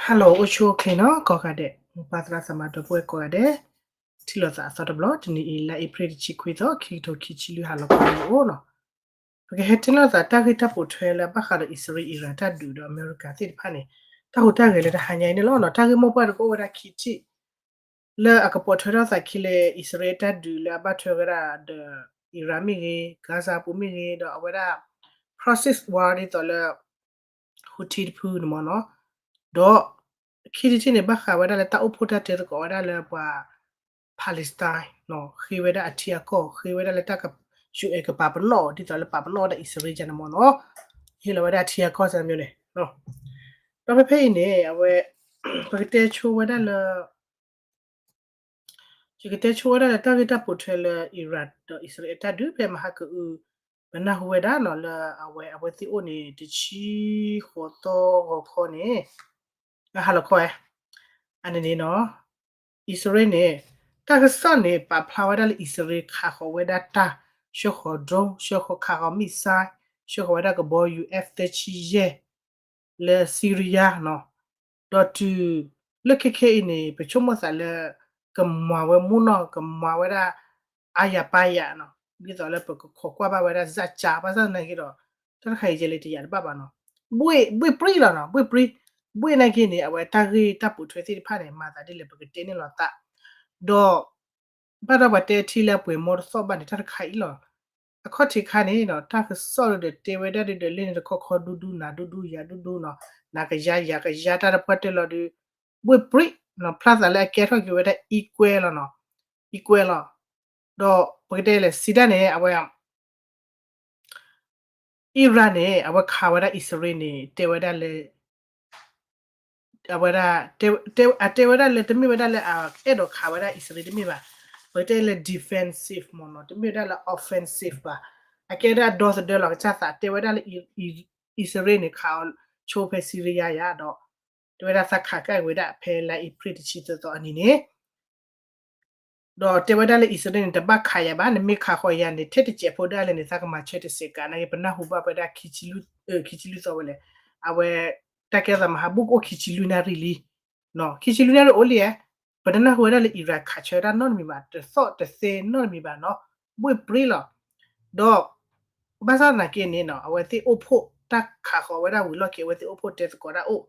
Hello အိၣ်ဆူၣ်အိၣ်ချ့နီၤ ကိးဂၤဒဲး, မိၢ်ပၢ်သရၣ်သမါဒီပုၢ်ဝဲၢ်ကိးဂၤဒဲး, ထံၣ်လိာ်သးအသီတဘျီ, တနံၤအံၤ လါအ့ဖြ့ၣ်တဆံခွံသီ ခံကထိခံဆံလွံၢ် ဟါလီၤခီလၢအိၣ်နီၤ. ပကဟဲထံၣ်လိာ်သးတၢ်ဂ့ၢ်တၢ်ပိာ်ထွဲလၢအဘၣ်ဃးဒီးအံၣ်စရ့လး အံရၣ်တၢ်ဒုးဒီးအမဲရကၤသ့ၣ်တဖၣ်န့ၣ်, တၢ်ဟူးတၢ်ဂဲၤလၢတဟါညါအံၤန့ၣ်လီၤနီၤ. တၢ်ဂ့ၢ်မိၢ်ပှၢ်တကအိၣ်ဝဲဒၣ်ခံထံၣ် လၢအကပိာ်ထွဲထီၣ်သးခံလၢအံၣ်စရ့လးတၢ်ဒုးလၢအဘၣ်ထွဲဝဲဒၣ်ဒီး အံရၣ်မ့ၢ်ဂ့ၤ, ကါစၢ်ပူၤမ့ၢ်ဂ့ၤ, ဒီးအဝဲဒၣ် proxy war ဒ်သိးလၢ Houthi တဖုန့ၣ်မ့ၢ်နီၤ, ဒီး ခံထံၣ်တထံၣ်န့ၣ် ဘၣ်ဃးဝဲဒၣ်လၢတၢ်အိၣ်ဖှိၣ်တၢ်တဲသကိးဝဲဒၣ်လၢပှၤ Palestine နီၤ, ဃ့ဝဲဒၣ်အထံအကီၢ်, ဃ့ဝဲဒၣ်လၢတၢ် ယူၣ်အဲၣ် ကပာ်ပနီၣ်အီၤ ဒ်သိးလၢပာ်ပနီၣ်ဝဲဒၣ်အံၣ်စရ့လးန့ၣ်မ့ၢ်နီၤ, ဟ့ၣ်လီၤဝဲဒၣ်အထံအကီၢ်န့ၣ်, ဒီးဖဲဖဲအံၤန့ၣ် အဝဲ ပကတဲဆိဝဲဒၣ်လၢ ယကတဲဆိဝဲဒၣ်လၢတၢ်ဂ့ၢ်တၢ်ပိာ်ထွဲလၢအံရၣ်ဒီးအံၣ်စရ့လးအတၢ်ဒုးဖဲမဟါကအုး, ပနၢ်ဟူဝဲဒၣ်နီၤလၢအဝဲ အဝဲသ့ၣ်အိၣ်န့ၣ် တဆံဃိးသီဂီၤခီန့ၣ်, အဟါလီၤခီဝဲ, အန့ၣ်န့ၣ်နီၤ, အံၣ်စရ့လးန့ၣ် တၢ်ကစီၣ်န့ၣ် ပာ်ဖျါဝဲဒၣ်လၢအံၣ်စရ့လးခးဃီၤဝဲဒၣ်တၢ်, ဆှၢဃီၤ drone, ဆှၢဃီၤခးဃီၤ missile, ဆှၢဃီၤဝဲဒၣ်ကဘီယူၤ F သၢဆံယဲၢ် လၢ Syria နီၤ, ဒီးတုၤလၢခဲခဲအံၤန့ၣ် ပဆိကမိၣ်သးလၢ ကမၤဝဲမူနီၢ် ကမၤဝဲဒၣ် အါယၤပါယၤနီၤ, ဒ်သိးလၢပကခိးကွၢ်ဘၣ်ဝဲဒၣ် စၢ်ကၢ ဘၣ်ဆၣ်သနာ်က့ဒီး တၢ်တခါအံၤယဲလၢတယာ်တဘၣ်ဘၣ်နီၤ, ဘှ့ၣ် ဘှ့ၣ်ပြံလီၤနီၤ, ဘှ့ၣ်ပြံ, ဘှ့ၣ်နာ်က့န့ၣ် အဝဲတၢ်ဂ့ၢ်တၢ်ပိာ်ထွဲသ့ၣ်တဖၣ်န့ၣ် မၤသးဒ်လဲၣ် ပကတဲန့ၢ်လီၤသး, ဒီး ဘၣ်ဒီးပှၤတဲထံလၢအပှဲၤမီတသီၣ်ဘၣ်န့ၣ် တၢ်တခါအံၤလီၤ. အခီၣ်ထံးခါန့ၣ်နီၤ တၢ်ကစီၣ်ဒီးတဲဝဲဒၣ်ဒ်ဒီး လၢန့ၣ်တခီခီဒူဒူ နၤဒူဒူ ယၤဒူဒူနီၤ, နၤကယါ ယၤကယါ တၢ်တပှၢ်တၢၢ်လီၤဒီး ဘှ့ၣ်ပြံနီၤ, ဖျါသးလၢအကဲထီၣ်က့ၤဝဲဒၣ် equal လီၤနီၤ, equal လီၤ. ဒီးပကတဲလဲၣ် စံးဒၣ်န့ၣ် အဝဲ အံရၣ်န့ၣ် အဝဲခးဝဲဒၣ်အံၣ်စရ့လးန့ၣ် တဲဝဲဒၣ်လၢ အဝဲဒၣ် တဲ တဲ အတဲဝဲဒၣ်လၢ တမ့ၢ်ဝဲဒၣ်လၢအအဲၣ်ဒိးခးဝဲဒၣ်အံၣ်စရ့လးတမ့ၢ်ဘၣ်, ပကတဲလၢ defensive မ့ၢ်နီၤ, တမ့ၢ်ဝဲဒၣ်လၢ offensive ဘၣ်, အကဲဒၣ်ဒီသဒၢလီၤကစၢ်သး, တဲဝဲဒၣ်လၢ အံၣ်စရ့လးန့ၣ် ခးအီၤဆိဖဲ Syria ယၤဒီး တဲဝဲဒၣ်သးခးကဲဝဲဒၣ်ဖဲလါအ့ဖြ့ၣ်တဆံသၢသီအနံၤန့ၣ် ဒီးတဲဝဲဒၣ်လၢအံၣ်စရ့လးန့ၣ် တဘၣ်ခးယၤဘၣ်, နမ့ၢ်ခးဃီၤယၤန့ၣ် ထဲတစဲးဖိဒၣ်လဲာ်န့ၣ် သးကမၤဆၢတစဲးကး, နာ်က့ပနၢ်ဟူဘၣ်ဝဲဒၣ် ခံဆံလွံၢ်သီဝဲလဲၣ်, အဝဲ တၢ်ကဲသးမဟါဘူးကအိၣ်ခံဆံလွံၢ်နၣ်ရံၣ်လံ, ခံဆံလွံၢ်နၣ်ရံၣ်အိၣ်လံဧါ, ပတနၢ်ဟူဝဲဒၣ်လၢအံရၣ်ခးဆၢတၢ်နီတမံၤဘၣ်, တသီၣ်တသဲနီတမံၤဘၣ်နီၤ, ဘှ့ၣ်ပြံလီၤ. ဒီး ဘၣ်ဆၣ်သနာ်က့န့ၣ်နီၤ အဝဲသ့ၣ်အိၣ်ဖှိၣ်တၢ်ခးဃီၤဝဲဒၣ်ဝံၤလီၢ်ခံ အဝဲသ့ၣ်အိၣ်ဖှိၣ်တဲသကိးတၢ်အိၣ်,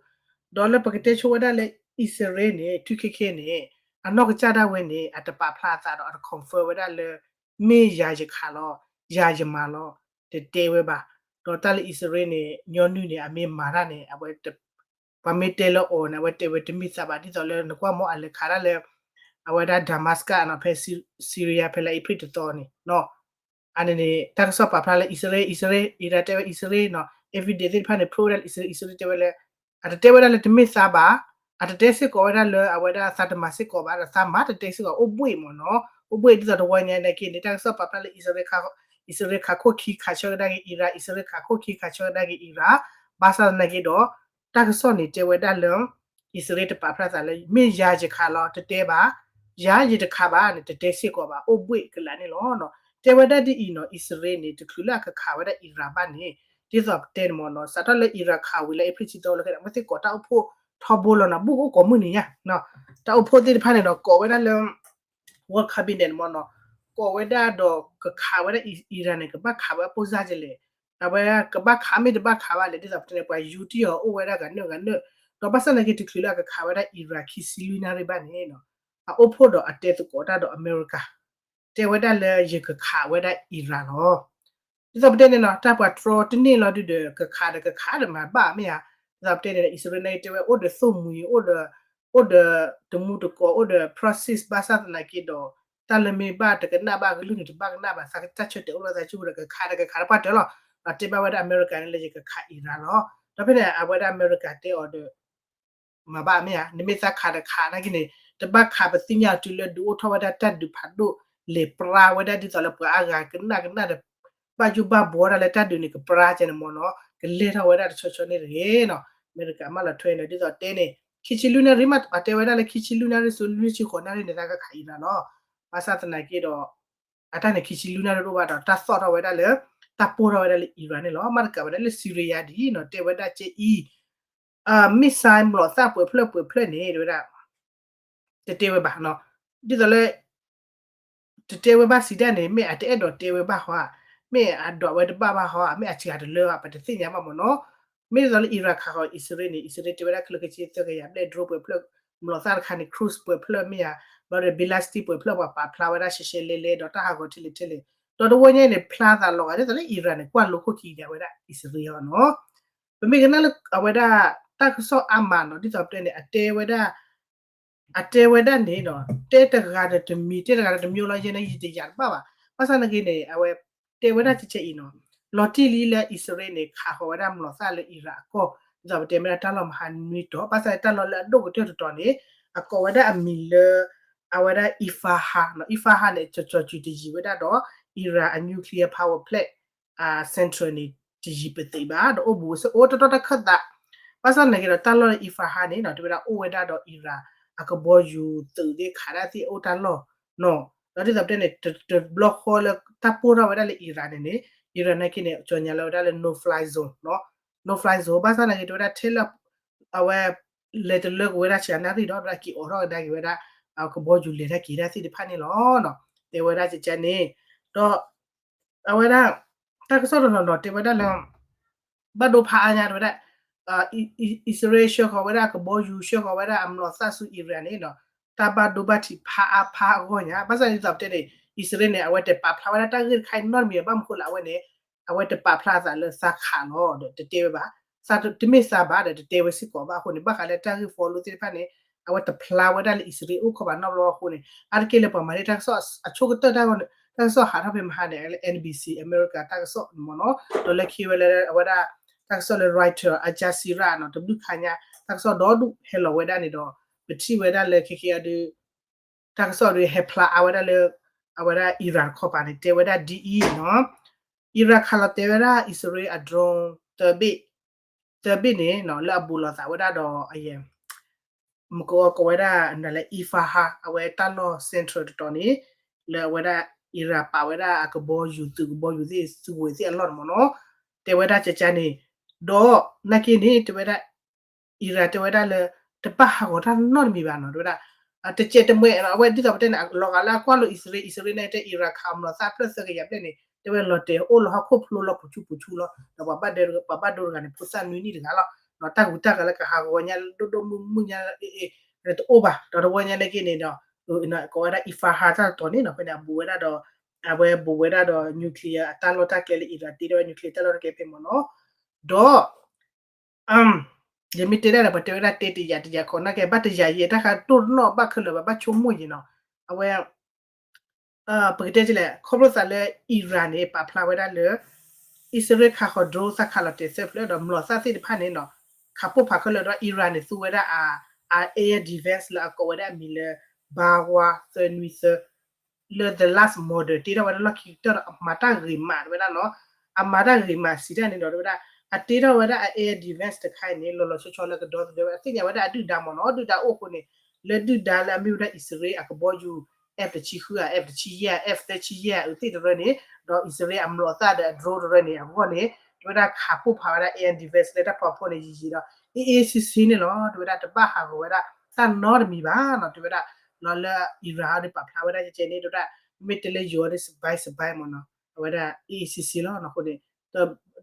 ဒီးလၢပကတဲဆိဝဲဒၣ်လၢအံၣ်စရ့လးန့ၣ် ထုခဲခဲန့ၣ် အနီၢ်ကစၢ်ဒၣ်ဝဲန့ၣ် အတပာ်ဖျါအသးဒီးအတ confirm ဝဲဒၣ်လၢ မ့ၢ်ယၤယခးလီၤ, ယၤယမၤလီၤ, တတဲဝဲဘၣ်. ဒီးတၢ်လၢအံၣ်စရ့လးန့ၣ် ညီနုၢ်န့ၣ် အမ့ၢ်မၤတၢ်န့ၣ် အဝဲ ပှၤမ့ၢ်တဲလၢအီၤန့ၣ် အဝဲတဲဝဲတမ့ၢ်သးဘၣ် ဒ်သိးလၢနကွၢ်မ့ၢ်အလဲၤခးဒၣ်လၢ အဝဲဒၣ် Damascus နီၤ ဖဲ Syria ဖဲလါအ့ဖြ့ၣ်တသီန့ၣ်နီၤ. အန့ၣ်န့ၣ် တၢ်ကစီၣ်ပာ်ဖျါလၢအံၣ်စရ့လး အံၣ်စရ့လး အံၣ်ရၣ်တဲဝဲအံၣ်စရ့လးနီၤ evidence သ့ၣ်တဖၣ်န့ၣ် prove ဝဲဒၣ်လၢအံၣ်စရ့လး အံၣ်စရ့လးတဲဝဲလၢ အတတဲဝဲဒၣ်လၢတမ့ၢ်သးဘၣ်, အတတဲစ့ၢ်ကီးဝဲဒၣ်လၢအဝဲဒၣ်သးတမၤစ့ၢ်ကီးဘၣ် ဒီးသးမၤတတဲစ့ၢ်ကီး အိၣ်ဘှ့ၣ်မ့ၢ်နီၤ, အိၣ်ဘှ့ၣ်ဒ်သိးတဝီညါနာ်က့န့ၣ် တၢ်ကစီၣ်ပာ်ဖျါလၢ အံၣ်စရ့လးခးခိၣ်ခံခးဆၢကဒါက့ၤအံရၣ်, အံၣ်စရ့လးခးခိၣ်ခံခးဆၢကဒါက့ၤအံရၣ်, ဘၣ်ဆၣ်သနာ်က့ဒီး တၢ်ကစီၣ်န့ၣ်တဲဝဲဒၣ်လၢ အံၣ်စရ့လးတပာ်ဖျါသးလၢ မ့ၢ်ယၤယခးလီၤ တတဲဘၣ်, ယၤယတခးဘၣ်န့ၣ် တတဲစ့ၢ်ကီးဘၣ် အိၣ်ဘှ့ၣ်ကလာ်န့ၣ်လီၤ. တဲဝဲဒၣ်ဒ်အံၤနီၤ အံၣ်စရ့လးန့ၣ် တချုးလၢအကခးဝဲဒၣ်အံရၣ်ဘၣ်န့ၣ် ဒ်သိးပတဲန့ၣ်မ့ၢ်နီၤ စးထီၣ်လၢအံရၣ်ခးဝံၤလၢအ့ဖြ့ၣ်တဆံသၢလီၤခဲန့ၣ် အဝဲသ့ၣ်ကိးတၢ်အိၣ်ဖှိၣ်ထီဘိလီၤနီၤ ဘူးကအိၣ်ကိးမုၢ်နံၤညါ တၢ်အိၣ်ဖှိၣ်သ့ၣ်တဖၣ်န့ၣ်ဒီး ကိးဝဲဒၣ်လၢ War Cabinet န့ၣ်မ့ၢ်နီၤ ကိးဝဲဒၣ်ဒီးကခးဝဲဒၣ်အံရၣ်န့ၣ် ကဘၣ်ခးဝဲအပိၢ်စၢ်ကလဲၣ်, အဝဲကဘၣ်ခးမ့ၢ်တဘၣ်ခးဘၣ်လဲၣ် ဒ်သိးပတဲန့ၣ် ပှၤယူးတံၢ်အီၤအိၣ်ဝဲဒၣ်ဂၤနုာ်ဂၤနုာ်, ဒီးဘၣ်ဆၣ်သနာ်က့ တချုးလၢအကခးဝဲဒၣ်အံရၣ်ခံဆံလွံၢ်နၣ်ရံၣ်ဘၣ်န့ၣ် အအိၣ်ဖှိၣ်ဒီးအတဲသကိးတၢ်ဒီးအမဲရကၤ တဲဝဲဒၣ်လၢယကခးဝဲဒၣ်အံရၣ်လီၤ. ဒ်သိးပတဲန့ၣ်နီၤ တၢ်ပှၤတြီတန့ၢ်လီၤဒုဒီး ကခးဒီးကခးဒီးမၤဘၣ်မ့ၢ်ဧါ, ဒ်သိးပတဲန့ၣ် အံၣ်စရ့လးန့ၣ်တဲဝဲအိၣ်ဒီးသိၣ်မှံၤ အိၣ်ဒီး အိၣ်ဒီးတမူတကိး အိၣ်ဒီး proxy ဘၣ်ဆၣ်သနာ်က့ဒီး တၢ်လၢမ့ၢ်ဘၣ်တကနၣ်ဘၣ်ကလုၢ်န့ၣ် တဘၣ်ကနၣ်ဘၣ် သးကတၢ်ဆၢတဲာ်အိၣ်လီၤသးဆူၣ်ဒီး ကခးဒီးကခးတပှၢ်တၢၢ်လီၤ. ဒီးတဲဘၣ်ဝဲဒၣ်အမဲရကၤန့ၣ်လၢယကခးအံရၣ်လီၤ. ဒီးဖဲန့ၣ် အဝဲဒၣ်အမဲရကၤတဲအီၤဒီး မၤဘၣ်မ့ၢ်ဧါ, နမ့ၢ်သးခးဒီးခးနာ်က့န့ၣ် တဘၣ်ခးပသ့ၣ်ညါတုၤလၢဒုးအိၣ်ထီၣ်ဝဲဒၣ်တၢ်ဒုးဖးဒိၣ် လဲၤပြါဝဲဒၣ်ဒ်သိးလၢပှၤအါဂၤကနၣ်ကနၣ်ဒီး ဘၣ်ယိၣ်ဘၣ်ဘှီဒၣ်လၢတၢ်ဒုးန့ၣ် ကပြါကဲန့ၣ်မ့ၢ်နီၤ ကလဲၤထီၣ်ဝဲဒၣ်တဆီဆီန့ၣ်တဂ့ၤနီၤ. အမဲရကၤမၢလီၤထွဲန့ၣ် ဒ်သိးတဲန့ၣ် ခံဆံလွံၢ်နၣ်ရံၣ်မး အတဲဝဲဒၣ်လၢခံဆံလွံၢ်နၣ်ရံၣ်ဆူလွံၢ်ဆံဃိးနၣ်ရံၣ်န့ၣ် သးကခးအံရၣ်လီၤ. ဘၣ်ဆၣ်သနာ်က့ဒီး အတၢ်န့ၣ်ခံဆံလွံၢ်နၣ်ရံၣ်တအိၣ်ဘၣ်ဒီး တၢ်သီၣ်ထီၣ်ဝဲဒၣ်လၢ တၢ်ပိၢ်ထီၣ်ဝဲဒၣ်လၢအံရၣ်န့ၣ်လီၤ. မ့ၢ်တကးဝဲဒၣ်လၢ Syria ဒ်အံၤနီၤ တဲဝဲဒၣ်ကဲအံၤ missile မျိာ်သၣ်ပှဲၤဖျၢၣ်ပှဲၤဖျၢၣ်န့ၣ် တဲဝဲဒၣ် တတဲဝဲဘၣ်နီၤ. ဒ်သိးလၢ တတဲဝဲဘၣ်စံးဒၣ်န့ၣ် မ့ၢ်အတအဲၣ်ဒိးတဲဝဲဘၣ်ဟီဧါ, မ့ၢ်အဒွးဝဲတဘၣ်ဘၣ်ဟီဧါ, မ့ၢ်အစှၤတလၢဧါ, ပတသ့ၣ်ညါဘၣ်မ့ၢ်နီၤ. မ့ၢ်ဒ်သိးလၢ Iran ခးဃီၤအံၣ်စရ့လးန့ၣ် အံၣ်စရ့လးတဲဝဲဒၣ်ခဲလၢာ်ခဲဆ့သၢကယၤဘျဲၣ် drone ပှဲၤဖျၢၣ်, မျိာ်သၣ်တခါန့ၣ် cruise ပှဲၤဖျၢၣ်မ့ၢ်ဧါ, ဘျီဒီး ballistic ပှဲၤဖျၢၣ် ပှၤပာ်ဖျါဝဲဒၣ်ရှဲရှဲလဲလဲ ဒီးတၢ်ဟးဂီၤထဲလဲၣ်ထဲလဲၣ်, ဒီးတဝီညါအံၤန့ၣ် ဖျါသးလီၤဂာ်ဒ်သိးလၢ Iran န့ၣ် ကွၢ်လိခိၣ်ခံကဒါဝဲဒၣ်အံၣ်စရ့လးအီၤနီၤ. ပမ့ၢ်ကနၣ်လၢအဝဲဒၣ် တၢ်ကစီၣ်အါမးနီၤ ဒ်သိးပတဲန့ၣ် အတဲဝဲဒၣ် အတဲဝဲဒၣ်န့ၣ်ဒီး တဲတဂၤဒီးတမံၤ တဲတဂၤဒီးတမံၤလီၤ ယဲန့ၣ်ယတယာ်တဘၣ်ဘၣ်. ဘၣ်ဆၣ်နာ်က့န့ၣ် အဝဲတဲဝဲဒၣ်ကကဲအံၤနီၤ, လီၤတံၢ်လံလၢအံၣ်စရ့လးန့ၣ် ခးဃီၤဝဲဒၣ်မျိာ်သၣ်လၢ Iran အကီၢ်, ဒ်သိးပတဲမ့ၢ်ဒၣ်တၢ်လီၢ်မဟါနွံတီၤ, ဘၣ်ဆၣ်န့ၣ် တၢ်လီၢ်လၢအဒိၣ်ကတၢၢ်တတီၤန့ၣ် အကိးဝဲဒၣ်အမံၤလၢ အဝဲဒၣ် Isfahan နီၤ, Isfahan န့ၣ် ကၠီၤကၠီၤစူၤတယံာ်ဝဲဒၣ်ဒီး Iran အ nuclear power plant central န့ၣ် တယံာ်ပသံးဘၣ် ဒီးအိၣ်ဘူးဝဲစ့ၢ်အိၣ်တတီတခၢၣ်သး, ဘၣ်ဆၣ်နာ်က့ဒီးတၢ်လီၢ်လၢ Isfahan န့ၣ်နီၤ တဲဝဲဒၣ်အိၣ်ဝဲဒၣ်ဒီး Iran အကဘီယူၤသုးသ့ၣ်ခးတၢ်သ့ၣ်အိၣ်တၢ်လီၢ်နီၤ, ဒီးဒ်သိးပတဲန့ၣ် တဘျီဃီလၢတၢ်ပိၢ်ထီၣ်ဝဲဒၣ်လၢ Iran န့ၣ်န့ၣ် Iran နာ်က့န့ၣ် ကၠီၤညါလၢဝဲဒၣ်လၢ no fly zone နီၤ, no fly zone ဘၣ်ဆၣ်နာ်က့တဲဝဲဒၣ်ထဲလၢ အဝဲ လဲၤတလၢကွံာ်ဝဲဒၣ်ဆံးနၣ်ရံၣ်ဒီး ဒ်သိးက့ၤအိးထီၣ်ကဒါက့ၤဝဲဒၣ် ကဘီယူၤလဲၤတၢ်က့ၤတၢ်သ့ၣ်တဖၣ်န့ၣ်လီၤ. တဲဝဲဒၣ်ကကဲန့ၣ်, ဒီး အဝဲဒၣ် တၢ်ကစီၣ်တနီၤနီၤတဲဝဲဒၣ်လၢ ဘၣ်ဒိဖးအါညါတဲဝဲဒၣ် အံၣ်စရ့လးဆှၢဃီၤဝဲဒၣ်အကဘီယူၤ ဆှၢဃီၤဝဲဒၣ်အမျိာ်သၣ်ဆူ Iran န့ၣ်ဒီး တၢ်ဘၣ်ဒိဘၣ်ထံးဖးအါဖးအဂီၢ်ညါ, ဘၣ်ဆၣ်ဒ်သိးပတဲန့ၣ် အံၣ်စရ့လးန့ၣ် အဝဲတပာ်ဖျါဝဲဒၣ်တၢ်ဂ့ၢ်တခါအံၤနီတမံၤ ဘၣ်မနုၤဃိလၢအဝဲန့ၣ် အဝဲတပာ်ဖျါအသးလၢသးခးလီၤဒီးတတဲဝဲဘၣ်, တမ့ၢ်သးဘၣ်ဒီးတတဲဝဲစ့ၢ်ကီးဘၣ်အဃိန့ၣ် ဘၣ်ဃးလၢတၢ်ဂ့ၢ် follow သ့ၣ်တဖၣ်န့ၣ် အဝဲတဖျါဝဲဒၣ်လၢအံၣ်စရ့လးအိၣ်ခိးဘၣ်နီတဘျီအဃိန့ၣ် အါတက့ၢ်လၢပှၤမၤန့ၢ်တၢ်ကစီၣ်အဆိကတၢၢ်တၢ်ဂီၤန့ၣ် တၢ်ကစီၣ်ဟးထီၣ်ဖဲမဟါန့ၣ် လၢ NBC အမဲရကၤတၢ်ကစီၣ်မ့ၢ်နီၤ, ဒီးလၢခံဝဲလၢအဝဲဒၣ် တၢ်ကစီၣ်လၢ Reuters Al Jazeera နီၤ တဘျုးခါညါ တၢ်ကစီၣ်ဒီဒူၣ်ဟဲလီၤဝဲဒၣ်န့ၣ်ဒီး ပထံၣ်ဝဲဒၣ်လၢခဲကဲအဒုး တၢ်ကစီၣ်ဒုးဟဲဖျါအါဝဲဒၣ်လၢ အဝဲဒၣ် Iran တခီပၤန့ၣ် တဲဝဲဒၣ်ဒ်အံၤနီၤ, Iran ခးလီၤတဲာ်ဝဲဒၣ်အံၣ်စရ့လးအ drone သၢဘ့ၣ်, သၢဘ့ၣ်န့ၣ်နီၤ လၢအဘူးလိာ်သးဝဲဒၣ်ဒီး အယဲၢ် မ့ၢ်ကကိးဝဲဒၣ်နလဲၣ် Isfahan အဝဲတၢ်လီၢ် central တတီၤန့ၣ် လၢအဝဲဒၣ် Iran ပာ်ဝဲဒၣ်အကဘီယူၤသုးကဘီယူၤသ့ၣ်သုးဝဲသ့ၣ်အလီၢ်န့ၣ်မ့ၢ်နီၤ, တဲဝဲဒၣ်ကကန့ၣ်, ဒီးနာ်က့န့ၣ် တဲဝဲဒၣ် Iran တဲဝဲဒၣ်လၢ တဘၣ်ဟးဂီၤတၢ်နီတမံၤဘၣ်နီၤ တဲဝဲဒၣ် တကဲးတမှဲး အဝဲဒ်သိးပတဲန့ၣ် လီၤဂာ်လၢအကွၢ်လိာ်အံၣ်စရ့လး အံၣ်စရ့လးန့ၣ်တဲ Iran ခးမျိာ်သၣ်ဖျၢၣ်သၢကယၤဘျဲၣ်န့ၣ် တဲဝဲလီၤတဲာ်အိၣ်လၢဟီၣ်ခိၣ်ဖျိလီၤပူၤဆူပူၤဆူလီၤ ဒီးပှၤဘၣ်ဒိတဂၤန့ၣ် ဖိသၣ်နွံနံၣ်တဂၤလီၤ, တၢ်ဂုၤတၢ်ဂၤလၢကဟးဂီၤညါဒိၣ်ဒိၣ်မုၢ်မုၢ်ညါ တအိၣ်ဘၣ် ဒီးတဝီညါနာ်က့န့ၣ်ဒီး ကိးဝဲဒၣ် Isfahan တၢ်တတီၤန့ၣ်နီၤ ဖဲန့ၣ်အဘူးဝဲဒၣ်ဒီး အဝဲဘူးဝဲဒၣ်ဒီး nuclear အတၢ်လီၢ်တၢ်ကျဲလၢ Iran တ့ထီၣ်ဝဲ nuclear တၢ်လီၢ်တၢ်ကျဲဖဲမ့ၢ်နီၤ, ဒီး ယမ့ၢ်တဲဒၣ်ဒီး ပတဲဝဲဒၣ်တဲတယာ်တယာ်ခီ နာ်က့ဘၣ်တယာ်ယဲ တၢ်ဃးဒိၣ်နီၣ်ဘၣ်ခဲလၢာ်ဘၣ် ဘၣ်ဆိကမိၣ်ယဲနီၤ, အဝဲ ပကတဲလဲၣ် ခီဖျိသးလၢ Iran န့ၣ် ပာ်ဖျါဝဲဒၣ်လၢ အံၣ်စရ့လးခးဃီၤ drone သၣ်ခးလီၤတဲာ်သၢဖျၢၣ်ဒီးမျိာ်သၣ်သ့ၣ်တဖၣ်န့ၣ်နီၤ ခးပိၢ်ဖးခဲလၢာ်ဒီး Iran န့ၣ် သူဝဲဒၣ်အ air defense လၢအကိးဝဲဒၣ်အမံၤလၢ Bawa သၢနွံသၢ လၢ the last model တ့ထီၣ်ဝဲဒၣ်လီၢ်ခံကတၢၢ်ဒီး အမၤတၢ်ဂ့ၤမးတဲဝဲဒၣ်နီၤ, အမၤတၢ်ဂ့ၤမးစံးတၢ်န့ၣ်ဒီး တဲဝဲဒၣ် အတ့ထီၣ်ဝဲဒၣ်အ air defense တခါအံၤန့ၣ် လီၤလီၤဆီဆီလၢကဒီသဒၢဝဲ အသ့ၣ်ညါဝဲဒၣ်အဒုၣ်ဒါမ့ၢ်နီၤ, ဒုၣ်ဒါအိၣ်အဃိန့ၣ် လၢဒုၣ်ဒါလၢအမ့ၢ်ဝဲဒၣ်အံၣ်စရ့လးအကဘီယူၤ F တဆံဃုဧါ F တဆံယဲၢ်ဧါ F သၢဆံယဲၢ်ဧါ အုးသ့ၣ်တရၢန့ၣ် ဒီးအံၣ်စရ့လးအမျိာ်သၣ်ဒီးအ drone တရၢန့ၣ် အဂီၢ်န့ၣ် တဲဝဲဒၣ်ခးပိၢ်ဖးဝဲဒၣ် air defense လၢတၢ်ဖီဖိန့ၣ်ယံာ်ယံာ်ဒီး အ့ၣ်အ့ၣ်ဆ့ဆ့န့ၣ်လီၤ, တဲဝဲဒၣ်တဘၣ်ဟးဂီၤဝဲဒၣ်တၢ်နီတမံၤဘၣ်နီၤ, တဲဝဲဒၣ် လီၤလၢ Iran အီၤဒ်ပာ်ဖျါဝဲဒၣ်ကကဲန့ၣ် တဲဝဲဒၣ် မ့ၢ်တဲလၢယိၤအီၤဒ် စဘဲစဘဲမ့ၢ်နီၤ, အဝဲဒၣ် အ့ၣ်အ့ၣ်ဆ့ဆ့လီၤနီၤ, အဃိန့ၣ်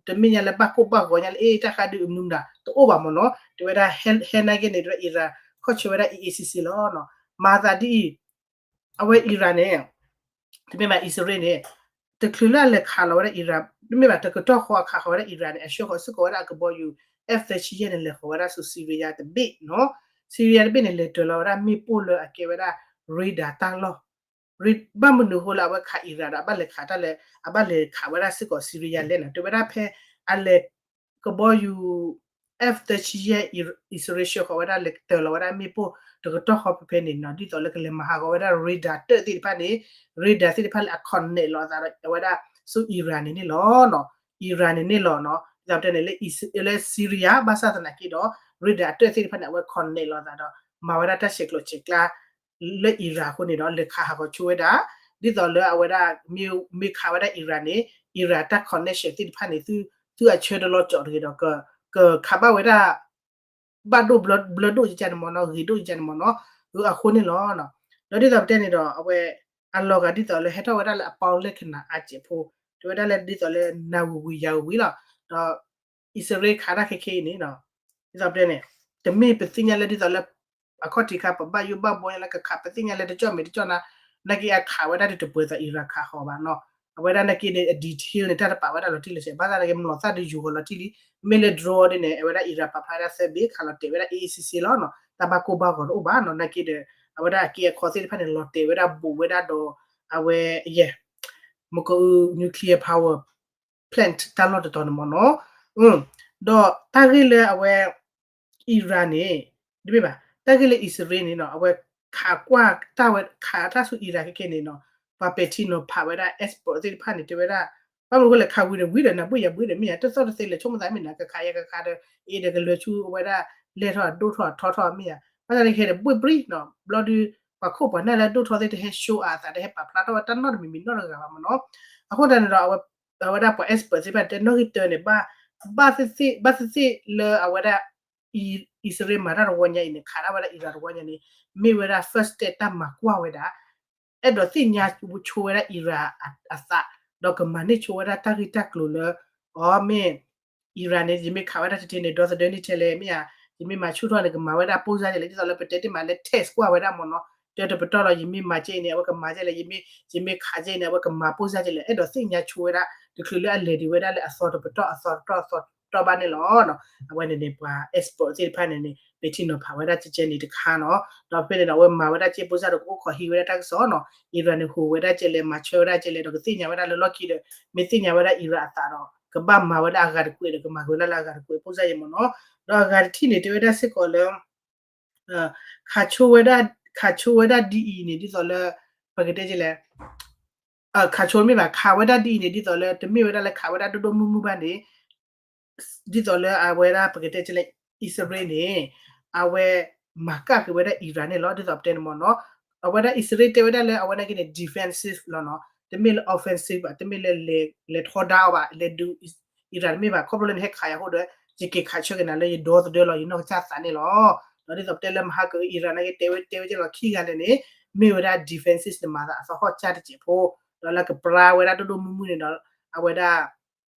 တမ့ၢ်ညါလၢဘၣ်ကိၢ်ဘၣ်ဂီၤညါလၢ အ့ၣ် တၢ်ဃးဒုးအမနုၤမတၤ တအိၣ်ဘၣ်မ့ၢ်နီၤ, တဲဝဲဒၣ် ဟဲနာ်က့န့ၣ် တဲဝဲ Iran ခီၣ်ဆၢဝဲဒၣ် အ့ၣ်အ့ၣ်ဆ့ဆ့လီၤနီၤ, မၤသးဒ်အံၤ အဝဲ Iran န့ၣ် တမ့ၢ်ဘၣ် အံၣ်စရ့လးန့ၣ် တချုးလၢအလဲၤခးလီၤဝဲဒၣ် Iran တမ့ၢ်ဘၣ် တကတီၢ်ဃီအခးဃီၤဝဲဒၣ် Iran န့ၣ် အဆှၢဃီၤစ့ၢ်ကီးဝဲဒၣ်အကဘီယူၤ F သၢဆံယဲၢ်န့ၣ် လဲၤဃီၤဝဲဒၣ်ဆူ Syria တဘ့ၣ်နီၤ, Syria တဘ့ၣ်န့ၣ် လဲၤတၢၤလီၤဝဲဒၣ်မ့ၣ်ပိၢ်လၢအကဲဝဲဒၣ် radar တၢ်လီၢ် ဘၣ်မနုၤအဃိလၢအဝဲခး Iran ဒီး အဘၣ်လဲၤခးတၢ်လၢ အဘၣ်လဲၤခးဝဲဒၣ်စ့ၢ်ကီး Syria လဲၣ်နီၤ, တဲဝဲဒၣ်ဖဲအလဲၤ ကဘီယူၤ F သၢဆံယဲၢ် အံၣ်စရ့လးဆှၢဃီၤဝဲဒၣ်လဲၤတၢၤလီၤဝဲဒၣ်မ့ၣ်ပိၢ်တကတီၢ်ဃီဖဲဖဲန့ၣ်နီၤ, ဒ်သိးလၢကလဲၤမၤဟးဂီၤဝဲဒၣ် radar တၢၣ်သ့ၣ်တဖၣ်န့ၣ် radar သ့ၣ်တဖၣ်လၢအ connect လီၤအသးဒီးအဝဲဒၣ်ဆူ Iran န့ၣ်န့ၣ်လီၤနီၤ, Iran န့ၣ်န့ၣ်လီၤနီၤ, ဒ်သိးပတဲန့ၣ် လၢ လၢ Syria ဘၣ်ဆၣ်သနာ်က့ဒီး radar တၢၣ်သ့ၣ်တဖၣ်န့ၣ် အဝဲ connect လီၤအသးဒီး မၤဝဲဒၣ်တၢ်ဆဲးကျိးဆဲးကျၢ လၢ Iran အဃိန့ၣ်ဒီး လဲၤခးဟးဂီၤဆိဝဲဒၣ်, ဒ်သိးလၢအဝဲဒၣ် မ့ၢ်ခးဝဲဒၣ် Iran န့ၣ် Iran တၢ် connection သ့ၣ်တဖၣ်န့ၣ် သုအဆၢတလီၤကၠီတဂ့ၤဒီး ကခးဘၣ်ဝဲဒၣ် ဘၣ်ဒိၣ်ဘျၢဒိၣ်ယကန့ၣ်မ့ၢ်နီၤ, ဂ့ၤဒိၣ်ယကန့ၣ်မ့ၢ်နီၤ, အဃိန့ၣ်လီၤ. ဒီးဒ်သိးပတဲန့ၣ်ဒီး အဝဲ အလီၤဂာ်ဒ်သိးလၢဟဲထီၣ်ဝဲဒၣ်လၢအပေါင်းလက္ခဏာအါကဲးဖိ, တဲဝဲဒၣ်လၢဒ်သိးလၢနၤဝံၤဝံၤယၤဝံၤလီၤ. ဒီး အံၣ်စရ့လးခးတၢ်ခဲခဲအံၤန့ၣ် ဒ်သိးပတဲန့ၣ် တမ့ၢ်ပသ့ၣ်ညါလၢဒ်သိးလၢ အခီၣ်ထံးခါ ပဘၣ်ယိၣ်ဘၣ်ဘှီညါလၢကခး ပသ့ၣ်ညါလၢတကၠီၣ်မဲာ်တကၠီၣ်နါ, နာ်က့အခးဝဲဒၣ်ဒ်တပှဲၤသိး Iran ခးဃီၤဘၣ်နီၤ. အဝဲဒၣ်နာ်က့န့ၣ် အ detail န့ၣ် တၢ်တပာ်ဝဲဒၣ်လီၤတံၢ်လီၤဆဲး ဘၣ်ဆၣ်သနာ်က့ မျိာ်သၣ်ဒုးယူၤဃီၤလီၤတံၢ်လံ. မ့ၢ်လၢ drone ဒ်န့ၣ် အဝဲဒၣ် Iran ပာ်ဖျါဝဲဒၣ်သၢဘ့ၣ် ခးလီၤတဲာ်ဝဲဒၣ် အ့ၣ်အ့ၣ်စ့စ့လီၤနီၤ. တၢ်ဘၣ်ကိၢ်ဘၣ်ဂီၤတအိၣ်ဘၣ်နီၤ. နာ်က့ဒီး အဝဲဒၣ်အက့အခီသ့ၣ်တဖၣ်န့ၣ် လီၤတဲာ်ဝဲဒၣ်ဘူးဝဲဒၣ်ဒီး အဝဲ ယဲၢ် မက nuclear power plant တၢ်လီၢ်တတီၤန့ၣ်မ့ၢ်နီၤ. ဒီးတၢ်ဂ့ၢ်လၢအဝဲ Iran န့ၣ် တမ့ၢ်ဘၣ် တၢ်ဂ့ၢ်လၢအံၣ်စရ့လးန့ၣ်နီၤ အဝဲခးကွၢ်တၢ်ဝဲ ခးတၢ်ဆူ Iran ခဲခဲန့ၣ်နီၤ ပှၤပဲာ်ထံနီၤဖးဝဲဒၣ် expert သ့ၣ်တဖၣ်န့ၣ် တဲဝဲဒၣ် ဘၣ်မနုၤဃိလဲၣ် ခးဝံၤဒီးဝံၤဒီး နဘှ့ၣ်ယၤဘှ့ၣ်ဒီးမ့ၢ်ယၤ တသီၣ်တသ့လဲၤဆိကမိၣ်သးမ့ၢ်နၤ ကခးယၤကခးဒီး အ့ၣ်ဒီးကလဲၤဆူအဝဲဒၣ် လဲၤထီၣ်ဒိၣ်ထီၣ်ထီထီၣ်မ့ၢ်ယၤ ဘၣ်ဆၣ်န့ၣ်ခဲဒီးဘှ့ၣ်ဘှ့ၣ်နီၤ ဘျီဒုး ပှၤခိၣ်ပှၤနၢ်လၢဒိၣ်ထီၣ်သ့ၣ်တဟဲ show အသး တဟဲပာ်ဖျါထီၣ်ဝဲတၢ်နီတမံၤမံၤနီတဂၤဘၣ်မ့ၢ်နီၤ. အဃိသတးန့ၣ်ဒီး အဝဲဒၣ်ပှၤ expert သ့ၣ်တဖၣ်တဲနီၣ်ဂံၢ်တၢန့ၣ် ဘၣ်သ့ၣ်သ့ၣ် ဘၣ်သ့ၣ်သ့ၣ်လၢအဝဲဒၣ် အံၣ်စရ့လးမၤတၢ်တဝီညါအံၤန့ၣ် ခးဒၣ်ဝဲဒၣ် Iran တဝီညါန့ၣ် မ့ၢ်ဝဲဒၣ် first step တၢ်မၤကွၢ်ဝဲဒၣ် အဲၣ်ဒိးသ့ၣ်ညါဆိဝဲဒၣ် Iran အသး ဒီးကမၤန့ၢ်ဆိဝဲဒၣ်တၢ်ဂ့ၢ်တၢ်ကျိၤလၢ အီၤမ့ၢ် Iran န့ၣ် ယမ့ၢ်ခးဝဲဒၣ်တထံန့ၣ် ဒီသဒၢန့ၢ်ထဲလဲၣ် မ့ၢ်ဧါ, ယမ့ၢ်မၤဆူၣ်ထီၣ်န့ၣ် ကမၤဝဲဒၣ်ပိၢ်စၢ်ကလဲၣ် ဒ်သိးလၢပတဲတ့ၢ်မးလၢ test ကွၢ်ဝဲဒၣ်မ့ၢ်နီၤ, တၢတပတီၢ်လီၤ ယမ့ၢ်မၤကဲအံၤန့ၣ် အဝဲကမၤကဲလဲၣ် ယမ့ၢ် ယမ့ၢ်ခးကဲအံၤန့ၣ် အဝဲကမၤပိၢ်စၢ်ကလဲၣ် အဲၣ်ဒိးသ့ၣ်ညါဆိဝဲဒၣ် တချုးလၢအလဲၤဒံးဝဲဒၣ်လၢအသီတပတီၢ် အသီတပတီၢ် အသီတပတီၢ်ဘၣ်န့ၣ်လီၤ. အဝဲန့ၣ်န့ၣ် ပှၤ expert သ့ၣ်တဖၣ်န့ၣ်န့ၣ် ပဲာ်ထံနီၤဖးဝဲဒၣ်ကဲကဲန့ၣ်တခါနီၤ, ဒီးဖဲန့ၣ်ဒီး အဝဲမၤဝဲဒၣ်ကဲပိၢ်စၢ်ဒီး ကအိၣ်ခိးဟံးဝဲဒၣ်တၢ်ကစီၣ်နီၤ, Iran န့ၣ် ဟူးဝဲဒၣ်ကဲလဲၣ် မၤဆၢဝဲဒၣ်ကဲလဲၣ် ဒီးကသ့ၣ်ညါဝဲဒၣ်လၢလီၢ်ခံဒီး မ့ၢ်သ့ၣ်ညါဝဲဒၣ် Iran အသးဒီး ကဘၣ်မၤဝဲဒၣ်အဂၤတကွဲးဒီး ကမၤက့ၤဝဲဒၣ်လၢအဂၤတကွဲး ပိၢ်စၢ်ယဲၢ်မ့ၢ်နီၤ, ဒီးအဂၤတထံၣ်န့ၣ် တဲဝဲဒၣ်စ့ၢ်ကီးလၢ ခးဆိဝဲဒၣ် ခးဆိဝဲဒၣ်ဒ်အံၤန့ၣ် ဒ်သိးလၢ ပကတဲကလဲၣ် ခးဆိမ့ၢ်ဘၣ် ခးဝဲဒၣ်ဒ်အံၤန့ၣ် ဒ်သိးလၢ တမ့ၢ်ဝဲဒၣ်လၢခးဝဲဒၣ်ဒိၣ်ဒိၣ်မုၢ်မုၢ်ဘၣ်န့ၣ် ဒ်သိးလၢအဝဲဒၣ်ပကတဲကလဲၣ် အံၣ်စရ့လးန့ၣ် အဝဲမၤကၣ်က့ၤဝဲဒၣ် Iran န့ၣ်လီၤ. ဒ်သိးပတဲန့ၣ်မ့ၢ်နီၤ, အဝဲဒၣ်အံၣ်စရ့လးတဲဝဲဒၣ်လၢ အဝဲနာ်က့န့ၣ် defensive လီၤနီၤ, တမ့ၢ်လၢ offensive ဘၣ်, တမ့ၢ်လၢလဲၤထီဒါအီၤဘၣ်, လဲၤဒုး Iran တမ့ၢ်ဘၣ်, ခီဖျိလၢနဟဲခးယၤအဃိဒီး ယက့ၤခးဆၢက့ၤနၤလၢယဒီသဒၢလီၤ, ယနီၢ်ကစၢ်သးန့ၣ်လီၤ. ဒီးဒ်သိးပတဲလၢမဟါက Iran နာ်က့တဲဝဲတဲဝဲကဲလီၤခံဂၤလဲၣ်န့ၣ် မ့ၢ်ဝဲဒၣ် defensive န့ၣ် မၤသးအသဟီၣ်ကၢ်တစဲးဖိ, ဒီးလၢကပြါဝဲဒၣ်ဒိၣ်ဒိၣ်မုၢ်မုၢ်န့ၣ်ဒီး အဝဲဒၣ်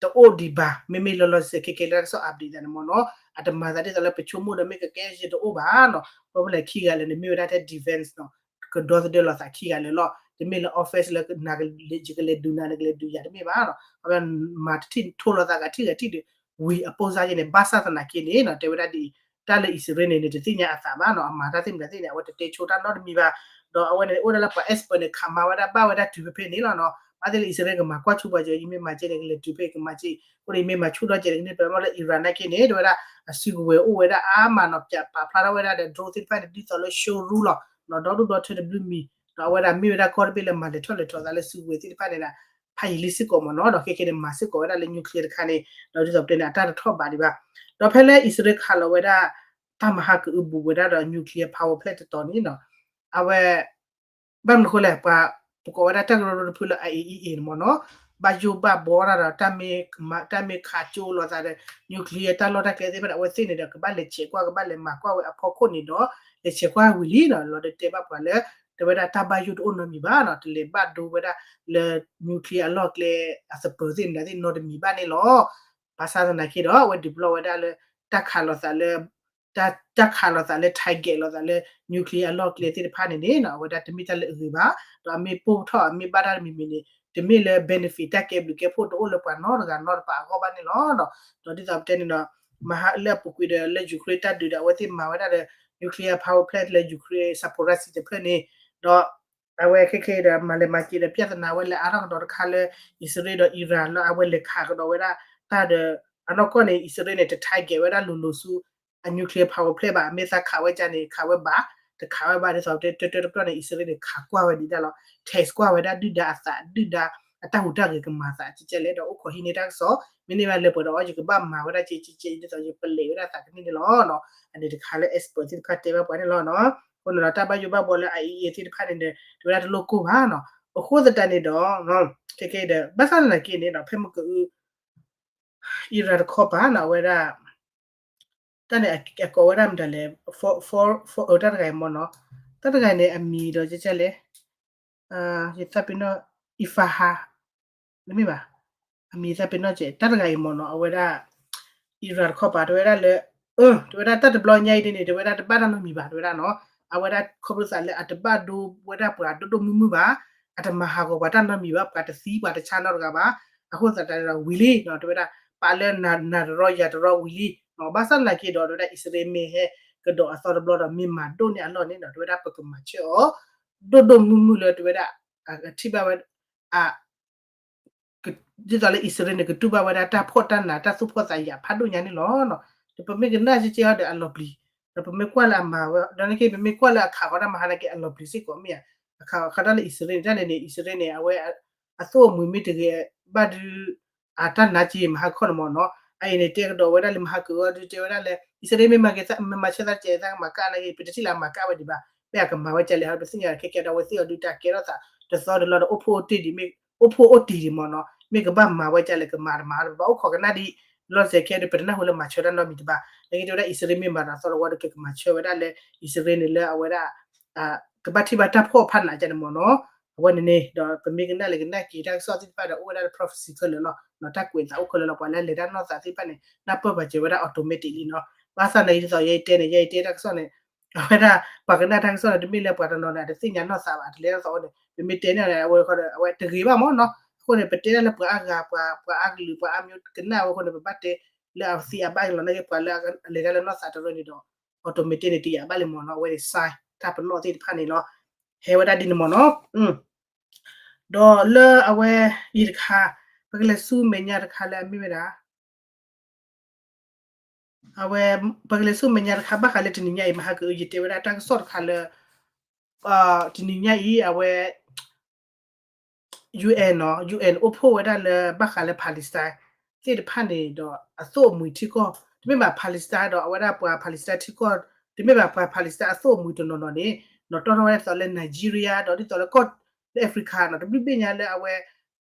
တအိၣ်ဒံးဘၣ်, မ့မ့ၢ်လီၤလီၤဆဲးဆဲးခဲကဲလၢတၢ်ကစီၣ် update သးန့ၣ်မ့ၢ်နီၤ, အတမၤသးဒ်သိးလၢပဆိကမိၣ်ဒီးမ့ၢ်ကကဲယဲၢ်တအိၣ်ဘၣ်နီၤ, ခီဖျိလၢခံဂၤလဲၣ်န့ၣ် မ့ၢ်ဝဲဒၣ်ထဲ defense နီၤ, ကဒီသဒၢလီၤသးခံဂၤလၢာ်လီၤ, တမ့ၢ်လၢ offense လၢနကလဲၤဒုးနၤ နကလဲၤဒုးယၤတမ့ၢ်ဘၣ်နီၤ, ခီဖျိမၤတထံၣ်ထိလီၤသးဂၤထံၣ်ဂၤထံၣ်ဒီး ဝံၤအပိၢ်စၢ်ယဲၢ်န့ၣ် ဘၣ်ဆၣ်သနာ်က့န့ၣ်နီၤ တဲဝဲဒၣ်ဒ်အံၤ, တၢ်လၢအံၣ်စရ့လးန့ၣ် နတသ့ၣ်ညါအသးဘၣ်နီၤ, အမၤတၢ်သ့ၣ်မတၤသ့ၣ်န့ၣ် အဝဲတတဲဆိတၢ်နီတမံၤဘၣ်, ဒီးအဝဲန့ၣ်အိၣ်ဒၣ်လၢပှၤ expert န့ၣ် ခးမၤဝဲဒၣ်ဘၣ်ဝဲဒၣ်တုၤဖဲဖဲန့ၣ်လီၤနီၤ, ဘၣ်သ့ၣ်လၢအံၣ်စရ့လးကမၤကွၢ်ဆိပှၤကၢၤ ယမ့ၢ်မၤကဲန့ၣ် ကလဲၤတုၤဖဲကမၤကဲ, အဃိန့ၣ် ယမ့ၢ်မၤဆူၣ်ထီၣ်ကဲန့ၣ် ကန့ၢ်ပှၤမ့ၢ်လၢ Iran နာ်က့န့ၣ် တဲဝဲဒၣ် အစုကဝဲၤအိၣ်ဝဲဒၣ်အါမးနီၤ, ပာ်ဖျါထီၣ်ဝဲဒၣ်ဒီး drone သ့ၣ်တဖၣ်န့ၣ် ဒ်သိးလၢ showroom လီၤ, ဒီဒူၣ်ဒီထၢတဘျုးမံၤ, ဒီးအဝဲဒၣ်မ့ၢ်ဝဲဒၣ်ကီၢ်တဘ့ၣ်လၢမၤလဲၤထီၣ်လဲၤထီသးလၢစုကဝဲၤသ့ၣ်တဖၣ်န့ၣ်ဒီး ဖးယံာ်လံစ့ၢ်ကီးမ့ၢ်နီၤ, ဒီးခဲကဲန့ၣ် မၤစ့ၢ်ကီးဝဲဒၣ်လၢ nuclear တခါန့ၣ်, ဒီးဒ်သိးပတဲန့ၣ် အတၢ်တထီၣ်ဘးဒံးဘၣ်, ဒီးဖဲလၢအံၣ်စရ့လးခးလီၤဝဲဒၣ် တၢ်မၤဟးကအုးဘူးဝဲဒၣ်ဒီး nuclear power plant တတီၤန့ၣ်နီၤ, အဝဲ ဘၣ်မနုၤအဃိလဲၣ် ပှၤ ပကိးဝဲဒၣ်တၢ်ကရၢကရိတဖုလၢ IAEA န့ၣ်မ့ၢ်နီၤ, ဘၣ်ယိၣ်ဘၣ်ဘှီတၢ်ဒီး တၢ်မ့ၢ်ခးကၠိလိာ်သးဒီး nuclear တၢ်လီၢ်တၢ်ကျဲသ့ၣ်တဖၣ်န့ၣ် အဝဲသ့ၣ်န့ၣ်ဒီး ကဘၣ်လဲၤဆဲးကွၢ် ကဘၣ်လဲၤမၤကွၢ်ဝဲအဖီခိၣ်န့ၣ်ဒီး လဲၤဆဲးကွၢ်ဝံၤလံနီၤ, လီၤဒီးတဲဘၣ်ပှၤလၢ တဲဝဲဒၣ်တၢ်ဘၣ်ယိၣ်တအိၣ်နီတမံၤဘၣ်နီၤ, တလဲၤဘၣ်ဒိဝဲဒၣ်လၢ nuclear အလီၢ်ကျဲအသပၢၤသ့ၣ်မတၤသ့ၣ်နီတမံၤဘၣ်န့ၣ်လီၤ. ဘၣ်ဆၣ်သနာ်က့ဒီး အဝဲဒုးပျီၢ်ဝဲဒၣ်လၢ တၢ်ခးလိာ်သးလၢ တၢ် တၢ်ခးလိာ်သးလၢ target လိာ်သးလၢ nuclear အလီၢ်ကျဲသ့ၣ်တဖၣ်န့ၣ်န့ၣ် အဝဲဒၣ်တမ့ၢ်တၢ်လၢအဂ့ၤဘၣ်, ဒီးအမ့ၢ်ပိၢ်ထီၣ် အမ့ၢ်ဘၣ်တၢ်တမံၤမံၤန့ၣ် တမ့ၢ်လၢ benefit တၢ်ကဲဘျုးကဲဖှိၣ်တအိၣ်လၢပှၤနီတဂၤနီတပၤအဂီၢ်ဘၣ်န့ၣ်လီၤ. ဒီးဒ်သိးပတဲန့ၣ်ဒီး မဟါလၢအပူၤကွံာ်ဒီးလၢ Ukraine တၢ်ဒုးဒီး အဝဲသ့ၣ်မၤဝဲဒၣ်ဒီး nuclear power plant လၢ Ukraine Zaporizhzhia တဖျၢၣ်န့ၣ်, ဒီး အဝဲခဲခဲဒီး မၤလဲၤမၤက့ၤဒီး ပြဿနာဝဲလဲၤအါထီၣ်ကဒီးတခါလၢ အံၣ်စရ့လးဒီး Iran လၢအဝဲလဲၤခးကဒီးဝဲဒၣ်တၢ်ဒီး အနီၢ်ကီၢ်န့ၣ် အံၣ်စရ့လးန့ၣ် တ target ဝဲဒၣ်လိၤလိၤဆူ အ nuclear power plant ဘၣ်, အမ့ၢ်သးခးဝဲဒၣ်န့ၣ် ခးဝဲဘၣ်, တခးဝဲဘၣ် ဒ်သိးပတဲ တၢတၢတပျီန့ၣ် အံၣ်စရ့လးန့ၣ် ခးကွၢ်ဝဲဒံးဒၣ်လီၤ, test ကွၢ်ဝဲဒၣ်ဒုၣ်ဒါအသး ဒုၣ်ဒါအတၢ်ဟူးတၢ်ဂဲၤကမၤသးကဲကဲလဲၣ် ဒီးအိၣ်ခိးဟံးန့ၢ်တၢ်ကစီၣ်, မ့ၢ်န့ၢ်ဘၣ်လၢပှဲၤဒီးအီၤ ယကဘၣ်မၤဝဲဒၣ်ကဲကဲကဲ ဒ်သိးယပလဲၤဝဲဒၣ်သးကန့ၢ်န့ၣ်လီၤ. အန့ၣ်တခါလၢ expert သ့ၣ်တဖၣ်တဲဘၣ်ပှၤန့ၣ်လီၤနီၤ, အဃိန့ၣ်ဒီးတၢ်ဘၣ်ယိၣ်ဘၣ်ဘှီလၢ IAEA သ့ၣ်တဖၣ်န့ၣ်ဒီး တဲဝဲဒၣ်တလိၣ်ကိၢ်ဘၣ်နီၤ, အဃိသတးန့ၣ်ဒီး ခဲကဲဒီး ဘၣ်ဆၣ်သနာ်က့န့ၣ်ဒီး ဖဲမုၢ်ကအု Iran တခီပၤနီၤ အဝဲဒၣ် တၢ်န့ၣ်အကိးဝဲဒၣ်မတၤလဲၣ်, တၢ်တဂၤအံၤမ့ၢ်နီၤ, တၢ်တဂၤအံၤန့ၣ် အမံၤဒီးကဲလဲၣ်, ယသးပ့ၤနီၣ် Isfahan မ့ၢ်ဘၣ်, အမံၤသးပ့ၤနီၣ်ကဲ တၢ်တဂၤအံၤမ့ၢ်နီၤ အဝဲဒၣ် Iran တခီပၤ တဲဝဲဒၣ်လၢ အ တဲဝဲဒၣ်တၢ်တဘျီညါအံၤဒ်န့ၣ် တဲဝဲဒၣ်တဘၣ်တၢ်နီတမံၤဘၣ် တဲဝဲဒၣ်နီၤ, အဝဲဒၣ်ခီဖျိသးလၢအတဘၣ်ဒိဝဲဒၣ်ပှၤဒိၣ်ဒိၣ်မုၢ်မုၢ်ဘၣ်, အတမၤဟးဂီၤပှၤတၢ်နီတမံၤဘၣ်, ပှၤတသံပှၤတဆါနီတဂၤဘၣ်, အဃိသတးဒီးဝံၤလံနီၤ တဲဝဲဒၣ် ပာ်လၢနၤတရီယၤတရီဝံၤလံနီၤ, ဘၣ်ဆၣ်သနာ်က့ဒီး တဲဝဲဒၣ်အံၣ်စရ့လးမ့ၢ်ဟဲကဒီးအသီတဘျီဒီး မ့ၢ်မၤဒိၣ်န့ၢ်အလီၢ်န့ၣ်နီၤ တဲဝဲဒၣ်ပကမၤဆၢအီၤ ဒိၣ်ဒိၣ်မုၢ်မုၢ်လၢ တဲဝဲဒၣ် အထံၣ်ဘၣ်ဝဲ အ ဒ်သိးလၢအံၣ်စရ့လးန့ၣ် ကတူၢ်ဘၣ်ဝဲဒၣ်တၢ်ဖှီၣ်တၢ်နးတၢ်သူၣ်ဖှီၣ်သးယာ်ဖးဒိၣ်ညါန့ၣ်လီၤ. ဒီးပမ့ၢ်ကနၣ်ကဲကဲအီၤဒီးအလီၤပျံၤ, ဒီးပမ့ၢ်ကွၢ်လၢအမၤဝဲ ဒီးနက့ ပမ့ၢ်ကွၢ်လၢအခးဃီတၢ်မၤဟါနာ်က့အလီၤပျံၤစ့ၢ်ကီးမ့ၢ်ဧါ, အခးဃီတၢ်လၢအံၣ်စရ့လးန့ၣ် တၢ်န့ၣ်န့ၣ် အံၣ်စရ့လးန့ၣ် အဝဲ အသိၣ်အမှံၤမ့ၢ်တဂ့ၤဘၣ်ဒုး အတၢ်နါက့မဟါခီန့ၣ်မ့ၢ်နီၤ, အအံၤန့ၣ် တဲကဒီးဝဲဒၣ်လၢမဟါကအီၤဒုး တဲဝဲဒၣ်လၢ အံၣ်စရ့လးမ့ၢ်မၤက့ၤ မၤဆၢသးကဲသးကမၤကၣ်နာ်က့ ပတထံၣ်လၢအမၤကၣ်ဝဲဒံးဘၣ်, မ့ၢ်အကမၤဝဲကဲလဲၣ် ပသ့ၣ်ညါခဲကဲဒီး အဝဲသ့ၣ်အီၤဒုးတၢ်ကဲထီၣ်သး တသီတလီၤဒီး အိၣ်ဖှိၣ်အိၣ်တ့ၢ်ဒံး အိၣ်ဖှိၣ်အိၣ်တ့ၢ်ဒံးမ့ၢ်နီၤ, မ့ၢ်ကဘၣ်မၤဝဲကဲလဲၣ် ကမၤတမၤ ပဘၣ်အိၣ်ခိးကနၣ်ဒံး လီၤစဲးခဲဒီး ပတနၢ်ဟူလၢမၤဆၢတၢ်နီတမံၤတဘၣ်, နာ်က့တဲဝဲဒၣ်အံၣ်စရ့လးမ့ၢ်မၤဒီးအသီတဝီဒီး ကကမၤဆၢဝဲဒၣ်လၢ အံၣ်စရ့လးန့ၣ်လၢအဝဲဒၣ် ကဘၣ်ထံၣ်ဘၣ်တၢ်ဖှီၣ်ဖးနးကဲန့ၣ်မ့ၢ်နီၤ, အဝဲန့ၣ်န့ၣ် ဒီးပမ့ၢ်ကနၣ်လဲၤကနၣ်က့ၤတၢ်ကစီၣ်သ့ၣ်တဖၣ်ဒီး အိၣ်ဝဲဒၣ်လၢ prophecy ခဲလၢာ်လီၤ, တၢ်ကွဲးသးအိၣ်ခဲလၢာ်လီၤ, ပှၤလၢအလဲၤတၢ်နီၢ်သးသ့ၣ်တဖၣ်န့ၣ် နၢ်ပၢၢ်ပာ်စၢၤဝဲဒၣ် automatic လံနီၤ, ဘၣ်ဆၣ်နာ်က့ဒ်သိးယတဲန့ၣ် ယတဲတၢ်ကစီၣ်န့ၣ် အဝဲဒၣ် ပှၤကနၣ်တၢ်ကစီၣ်န့ၣ် တမ့ၢ်လၢပှၤတနီၤန့ၣ် အတသ့ၣ်ညါနီၢ်သးဘၣ် အတလဲၤနီၢ်သးအီၤန့ၣ် ပမ့ၢ်တဲန့ၣ် အဝဲ အဝဲတဂ့ၤဘၣ်မ့ၢ်နီၤ, အဃိန့ၣ် ပတဲဒၣ်လၢပှၤအါဂၤ ပှၤ ပှၤအါကလုာ် ပှၤအါမျိုးကနၣ်ဝဲအဃိန့ၣ် ပဘၣ်တဲလၢအသ့အဘၣ်န့ၣ်လီၤ, နာ်က့ပှၤလၢအလဲၤတၢ်လၢနီၢ်သးတရၢန့ၣ်ဒီး automatic န့ၣ် တယာ်ဘၣ်လံမ့ၢ်နီၤ, အဝဲန့ၣ် sign တၢ်ပနီၣ်သ့ၣ်တဖၣ်န့ၣ်လီၤ, ဟဲဝဲဒၣ်ဒ်န့ၣ်မ့ၢ်နီၤ, ဒီးလၢအဝဲ ယံာ်တခါ ပကလဲၤဆူမဲာ်ညါတခါလၢအမ့ၢ်ဝဲဒၣ် အဝဲ ပကလဲၤဆူမဲာ်ညါတခါ ဘၣ်ဃးလၢတနံၤညါအံၤ မဟါကအု ယတဲဝဲဒၣ်တၢ်ကစီၣ်တခါလၢ တနံၤညါအံၤ အဝဲ UN နီၤ UN အိၣ်ဖှိၣ်ဝဲဒၣ်လၢဘၣ်ဃးလၢ Palestine သ့ၣ်တဖၣ်န့ၣ်ဒီး အသိၣ်အမှံၤထံကီၢ် တမ့ၢ်ဘၣ် Palestine ဒီးအဝဲဒၣ်ပှၤ Palestine ထံကီၢ် တမ့ၢ်ဘၣ်ပှၤ Palestine အသိၣ်အမှံၤတနီၤနီၤန့ၣ် နီၤတီၢ်ထီၣ်ဝဲဒၣ်ဒ်သိးလၢ Nigeria ဒီးဒ်သိးလၢကီၢ်လၢ Africa နီၤ တဘျုးဘ့ၣ်ညါလၢအဝဲ ဃ့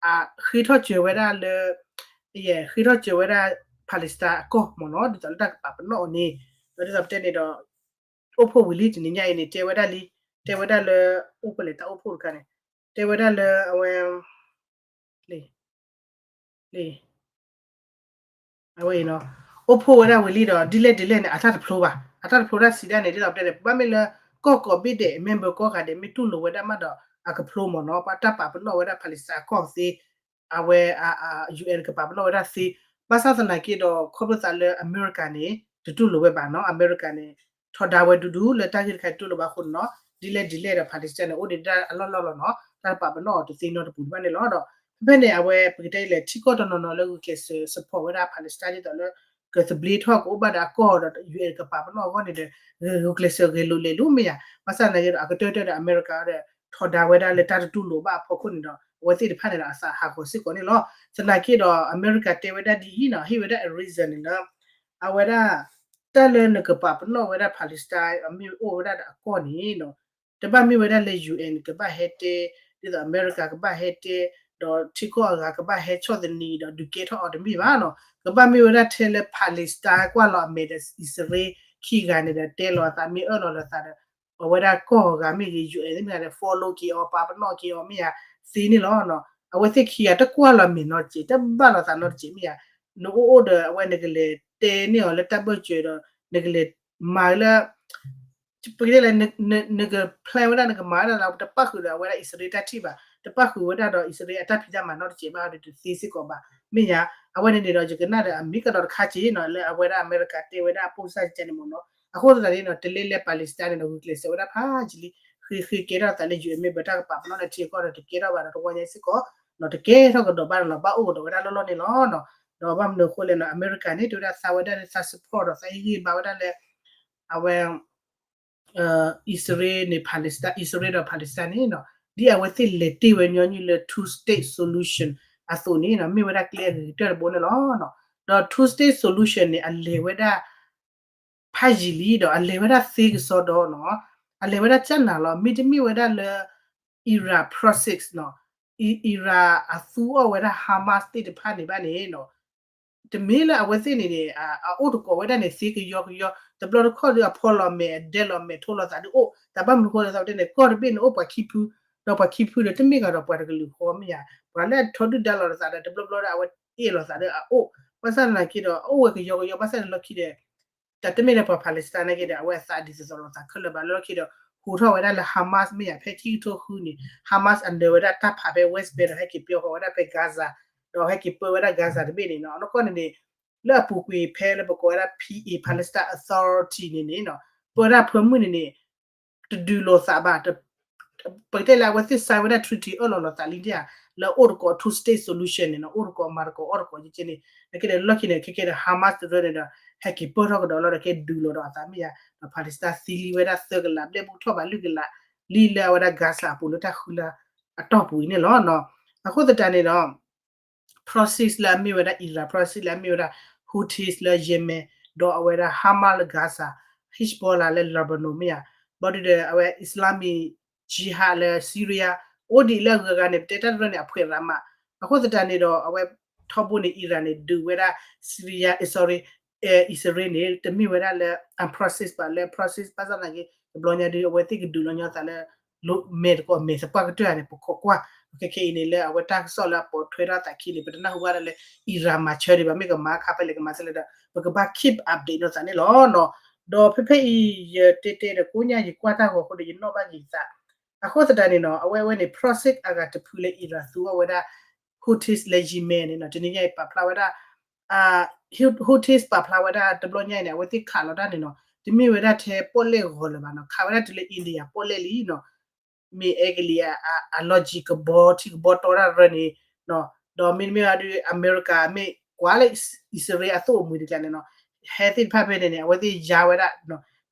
ထီၣ်စၢၤဝဲဒၣ်လၢ ဃ့ထီၣ်စၢၤဝဲဒၣ် Palestine အကီၢ်မ့ၢ်နီၤ ဒ်သိးလၢတၢ်ကပာ်ပနီၣ်အီၤန့ၣ် ဒီးဒ်သိးပတဲန့ၣ်ဒီး အိၣ်ဖှိၣ်ဝံၤလံတနံၤညါအံၤန့ၣ် တဲဝဲဒၣ်လံ တဲဝဲဒၣ်လၢ အိၣ်ဖှိၣ်လဲၣ်တၢ်အိၣ်ဖှိၣ်တခါန့ၣ် တဲဝဲဒၣ်လၢအဝဲ လံ လံ အဝဲအံၤနီၤ အိၣ်ဖှိၣ်ဝဲဒၣ်ဝံၤလံဒီး ဒ်လဲၣ်ဒ်လဲၣ်န့ၣ် အတၢ်တဖျိဘၣ် အတၢ်တဖျိတၢ်စံးဒၣ်န့ၣ် ဒ်သိးပတဲန့ၣ် ပဘၣ်မ့ၢ်လၢ ကီၢ်ကိးဘ့ၣ်ဒဲး member ကိးဂၤဒဲး မ့ၢ်တူၢ်လိာ်ဝဲဒၣ်မးဒီး အကဖျိမ့ၢ်နီၤ ပှၤတၢ်ပာ်ပနီၣ်ဝဲဒၣ် Palestine အကီၢ်သ့ အဝဲ UN ကပာ်ပနီၣ်ဝဲဒၣ်သ့ ဘၣ်ဆၣ်သနာ်က့ဒီး ခီဖျိသးလၢအမဲရကၤန့ၣ် တတူၢ်လိာ်ဝဲဘၣ်နီၤ အမဲရကၤန့ၣ် ထီဒါဝဲဒူဒူလၢတၢ်ဂ့ၢ်တခါတတူၢ်လိာ်ဘၣ်အဃိန့ၣ်နီၤ ဒ်လဲၣ်ဒ်လဲၣ်ဒီး Palestine န့ၣ် အိၣ်ဒံးဒၣ်အလီၢ်လီၢ်လီၤနီၤ တၢ်ပာ်ပနီၣ်အီၤတသ့နီတပူၤတဘၣ်န့ၣ်လီၤဒီး ဖဲဖဲန့ၣ် အဝဲပကတဲလဲၣ် ထံကီၢ်တနီၤနီၤလၢဂုာ်ကျဲးစၢး support ဝဲဒၣ် Palestine ဒ်သိးလၢ ကသဘျ့ထီၣ်ကအိၣ်ဘၣ်ဒီးအကီၢ်ဒီး UN ကပာ်ပနီၣ်အဂီၢ်န့ၣ်ဒီး ဂုာ်ကျဲးစၢးဂဲၤလိာ်လဲၤလိာ်မ့ၢ်ဧါ ဘၣ်ဆၣ်သနာ်က့ဒီး အကတၢၢ်တၢၢ်ဒီးအမဲရကၤဒီး ထီဒါဝဲဒၣ်လၢတၢ်တတူၢ်လိာ်ဘၣ်အဖီခိၣ်န့ၣ်ဒီး အဝဲသ့ၣ်တဖၣ်န့ၣ်ဒီး အသးဟးဂီၤစ့ၢ်ကီးန့ၣ်လီၤ. သနာ်က့ဒီး အမဲရကၤတဲဝဲဒၣ်ဒ်အံၤနီၤ ဟ့ၣ်ဝဲဒၣ်အ reason န့ၣ်လၢ အဝဲဒၣ် တၢ်လၢနကပာ်ပနီၣ်ဝဲဒၣ် Palestine အမ့ၢ်အိၣ်ဝဲဒၣ်ဒီးအကီၢ်န့ၣ်နီၤ တဘၣ်မ့ၢ်ဝဲဒၣ်လၢ UN ကဘၣ်ဟဲတဲ ဒ်သိးအမဲရကၤကဘၣ်ဟဲတဲ ဒီးထံကီၢ်အဂၤကဘၣ်ဟဲဆီၣ်သနံးဒီးဒုးကဲထီၣ်အီၤတမ့ၢ်ဘၣ်နီၤ ကဘၣ်မ့ၢ်ဝဲဒၣ်ထဲလၢ Palestine ကွၢ်လီၤအမဲာ်ဒီးအံၣ်စရ့လးခံဂၤန့ၣ်ဒီးတဲလီၤအသးမ့ၢ်အၢၣ်လီၤလီၤသးဒီး အဝဲဒၣ်ကီၢ်အဂၤမ့ၢ်ဂ့ၤ UN သ့ၣ်မ့ၢ်ဂ့ၤဒီး follow က့ၤအီၤ ပာ်ပနီၣ်က့ၤအီၤမ့ၢ်ဧါ သ့န့ၣ်လီၤ. အဝဲသ့ၣ်ခံဂၤတကွၢ်လီၤမဲာ်နီတစဲး တဘၣ်လီၤသးနီတစဲးမ့ၢ်ဧါ နအိၣ်အိၣ်ဒီးအဝဲနကလဲၤတဲန့ၢ်အီၤလၢတၢ်ဘၢၣ်စၢၤဒီး နကလဲၤမၤလၢ ပကတဲလဲၣ် နက plan ဝဲဒၣ် နကမၤဝဲဒၣ်လၢ တပၣ်ဃုာ်ဒီးအဝဲဒၣ်အံၣ်စရ့လးတၢ်ထံၣ်ဘၣ် တပၣ်ဃုာ်ဝဲဒၣ်ဒီးအံၣ်စရ့လးအတၢ်ဖံးတၢ်မၤနီတစဲးဘၣ်ဒီး တသ့စ့ၢ်ကီးဘၣ် မ့ၢ်ဧါ. အဝဲန့ၣ်န့ၣ်ဒီး ယကနၣ်ဒီးအမ့ၢ်ကဒီးတခါက့ၤနီၤ လၢအဝဲဒၣ်အမဲရကၤတဲဝဲဒၣ်အပိၢ်စၢ်ကဲန့ၣ်မ့ၢ်နီၤ အဃိသတးန့ၣ်နီၤ တလဲလဲ Palestine န့ၣ်ဒီး ဂုာ်ကျဲးစၢးဝဲဒၣ်ဖးယံာ်လံ ဃ့ဃ့ကဲထီၣ်သးလၢ UN မ့ၢ်ဘၣ်တၢ်ကပာ်ပနီၣ်လၢထံအကီၢ်ဒီး တကဲထီၣ်ဘၣ်ဒီးတဝီညါစ့ၢ်ကီး နီၤ တကဲထီၣ်ကဒီးဘၣ်ဒီးလီၤ ဘၣ်အိၣ်ကဒီးဝဲဒၣ်လီၢ်လီၢ်န့ၣ်လီၤ. ဒီးဘၣ်မနုၤအဃိလဲၣ်နီၤ အမဲရကၤန့ၣ် တဲဝဲဒၣ်သးဝဲဒၣ်လၢသး support ဒီး သးဟ့ၣ်ဂံၢ်ဘါဝဲဒၣ်လၢ အဝဲ အံၣ်စရ့လးန့ၣ် Palestine အံၣ်စရ့လးဒီး Palestine န့ၣ်နီၤ ဒ်အဝဲသ့ၣ်လဲၤတ့ၢ်ဝဲညီနုၢ်လၢ two state solution အသိးန့ၣ်နီၤ မ့ၢ်ဝဲဒၣ်ကျဲအဂ့ၤကတၢၢ်တဘိန့ၣ်လီၤ. ဒီး two state solution န့ၣ် အလဲၤဝဲဒၣ် ဖးယံာ်လံဒီး အလဲၤဝဲဒၣ်သ့ကစီဒီနီၤ အလဲၤဝဲဒၣ်ကၢ်နၤလီၤ မ့တမ့ၢ်ဝဲဒၣ်လၢ Iran proxies နီၤ Iran အသူအီၤဝဲဒၣ် Hamas သ့ၣ်တဖၣ်န့ၣ်ဘၣ်န့ၣ်နီၤ တမ့ၢ်လၢအဝဲသ့ၣ်န့ၣ်န့ၣ် အအိၣ်တကိးဝဲဒၣ်န့ၣ် သ့ကယီကယီ, တဘျီတခီၣ်ဒီးအဖီလီၤမဲာ် အဒဲလီၤမဲာ် ထိလီၤသးဒုးအိၣ်, တၢ်ဘၣ်မနုၤဃိလဲၣ်သီတဲန့ၣ် ကီၢ်တဘ့ၣ်န့ၣ်အိၣ်ပှၤခံဖု, ဒီးပှၤခံဖုဒီး တမ့ၢ်ဂ့ၤဒီးပှၤတကလုာ်ဃီမ့ၢ်ဧါ, ပှၤလၢအထီဒုၣ်ဒါလီၤသးဒီး တဘျီဘျီဒီး အဝဲအ့ၣ်လိာ်သးဒီးအအိၣ်, ဘၣ်ဆၣ်သနာ်က့ဒီး အအိၣ်ဝဲကယီကယီ ဘၣ်ဆၣ်န့ၣ်လီၢ်ခံဒီး တၢ်တမ့ၢ်လၢပှၤ Palestine နာ်က့ဒီး အဝဲအသးဒ်သိးသိးလိာ်သးခဲလၢာ်ဘၣ်လၢလီၢ်ခံဒီး ဟူးထီၣ်ဝဲဒၣ်လၢ Hamas မ့ၢ်ဧါ, ဖဲခံကထိဃုန့ၣ် Hamas အနၢၤဝဲဒၣ်တၢ်ဖးဖဲ West Bank ဒီး ဟဲက့ၤပျီဃီၤဝဲဒၣ်ဖဲ Gaza, ဒီးဟဲက့ၤပၢဝဲဒၣ် Gaza တဘ့ၣ်န့ၣ်နီၤ, အနီၢ်ကီၢ်န့ၣ်န့ၣ် လၢအပူၤကွံာ်ဖဲလၢပကိးဝဲဒၣ် P A Palestine Authority န့ၣ်န့ၣ်နီၤ, ပၢတၢ်ဖၢမုၢ်န့ၣ်န့ၣ် တဒုးလိာ်သးဘၣ်, ပကတဲလၢအဝဲသ့ၣ် sign ဝဲဒၣ် treaty အၢၣ်လီၤလိာ်သးလံဒ်ဧါ, လၢအိၣ်တကိး two state solution န့ၣ်နီၤ, အိၣ်တကိးမၤတကိးအီၣ်တကိးကဲန့ၣ်, နာ်က့ဒီးလီၢ်ခံန့ၣ် ခဲကဲဒီး Hamas တရၢန့ၣ်ဒီး ဟဲက့ၤပၢထီၣ်ကဒီးလီၤဒီး ကဲဒုးလိာ်ဒီးအသးမ့ၢ်ဧါ, ဒီး Palestine သံလံဝဲဒၣ်သၢကလး ဘျဲၣ်ဘူၣ်ထီၣ်ဘးလွံၢ်ကလး လံလၢအဝဲဒၣ် Gaza အပူၤလၢတၢ်ဃုလၢအတီၢ်ပူၤအံၤန့ၣ်လီၤ. အဃိသတးန့ၣ်ဒီး proxy လၢအမ့ၢ်ဝဲဒၣ် Iran, proxy လၢအမ့ၢ်ဝဲဒၣ် Houthis လၢ Yemen, ဒီးအဝဲဒၣ် Hamas လၢ Gaza, Hezbollah လၢ Lebanon မ့ၢ်ဧါ, ဘၣ်ဒီးအဝဲ Islamic Jihad လၢ Syria, အိၣ်ဒံးလၢအဂၤဂၤန့ၣ် ပတဲတၢ်တရၢန့ၣ် အဖှဲးရးမး, အဃိသတးန့ၣ်ဒီး အဝဲထီဘိန့ၣ် Iran န့ၣ် ဒုးဝဲဒၣ် Syria, sorry, Israel န့ၣ် တမ့ၢ်ဝဲဒၣ်လၢ unproxy ဘၣ်, လၢ proxy ဘၣ်ဆၣ်သနာ်က့ တဘျီညါဒီး အဝဲသ့ၣ်ကဒုးလီၤညီသးလၢ မဲာ်တကိးမဲာ်သပှၢ်ကတၢၢ်န့ၣ် ပခိးကွၢ်, ခဲခဲအံၤန့ၣ် လၢအဝဲတၢ်ကစီၣ်လၢအပိာ်ထွဲထီၣ်အသးခံန့ၣ် ပတနၢ်ဟူဘၣ်ဒၣ်လၢ Iran မၤဆၢဒံးဘၣ် မ့ၢ်ကမၤခါဖဲလဲၣ်ကမၤဆၢလဲၣ်ဒီး ပကဘၣ် keep update နီၤသးန့ၣ်လီၤ. ဒီးဖဲဖဲအံၤ ယတဲတဲဒီးကိးညါ ယကွၢ်တၢ်ဂီၤအဃိဒီး ယနီၣ်ဘၣ်က့ၤသး, အဃိသတးန့ၣ်နီၤ အဝဲအဝဲန့ၣ် proxy အဂၤတဖုလၢ Iran သူအီၤဝဲဒၣ် Houthis လၢ Yemen န့ၣ်နီၤ, တနံၤညါအံၤပာ်ဖျါဝဲဒၣ် Houthis ပာ်ဖျါဝဲဒၣ်တဘျီညါအံၤန့ၣ် အဝဲသ့ၣ်ခးလီၤတၢ်န့ၣ်နီၤ တမ့ၢ်ဝဲဒၣ်ထဲပီၣ်လဲၣ်ဂီၤလၢၤဘၣ်နီၤ, ခးဝဲဒၣ်တုၤလၢ India ပီၣ်လဲၣ်လံနီၤ, မ့ၢ်အဲကလံးအလီၢ်ကံကဘီထံကဘီတီတၢ်ရၢန့ၣ်, ဒီးမ့တမ့ၢ်ဘၣ်ဒီး အမဲရကၤမ့ၢ်ကွၢ်လၢအံၣ်စရ့လးအသိၣ်အမှံၤတကျါန့ၣ်နီၤ, ဟဲသ့ၣ်တဖၣ်ဖဲန့ၣ်န့ၣ် အဝဲသ့ၣ်ယါဝဲဒၣ်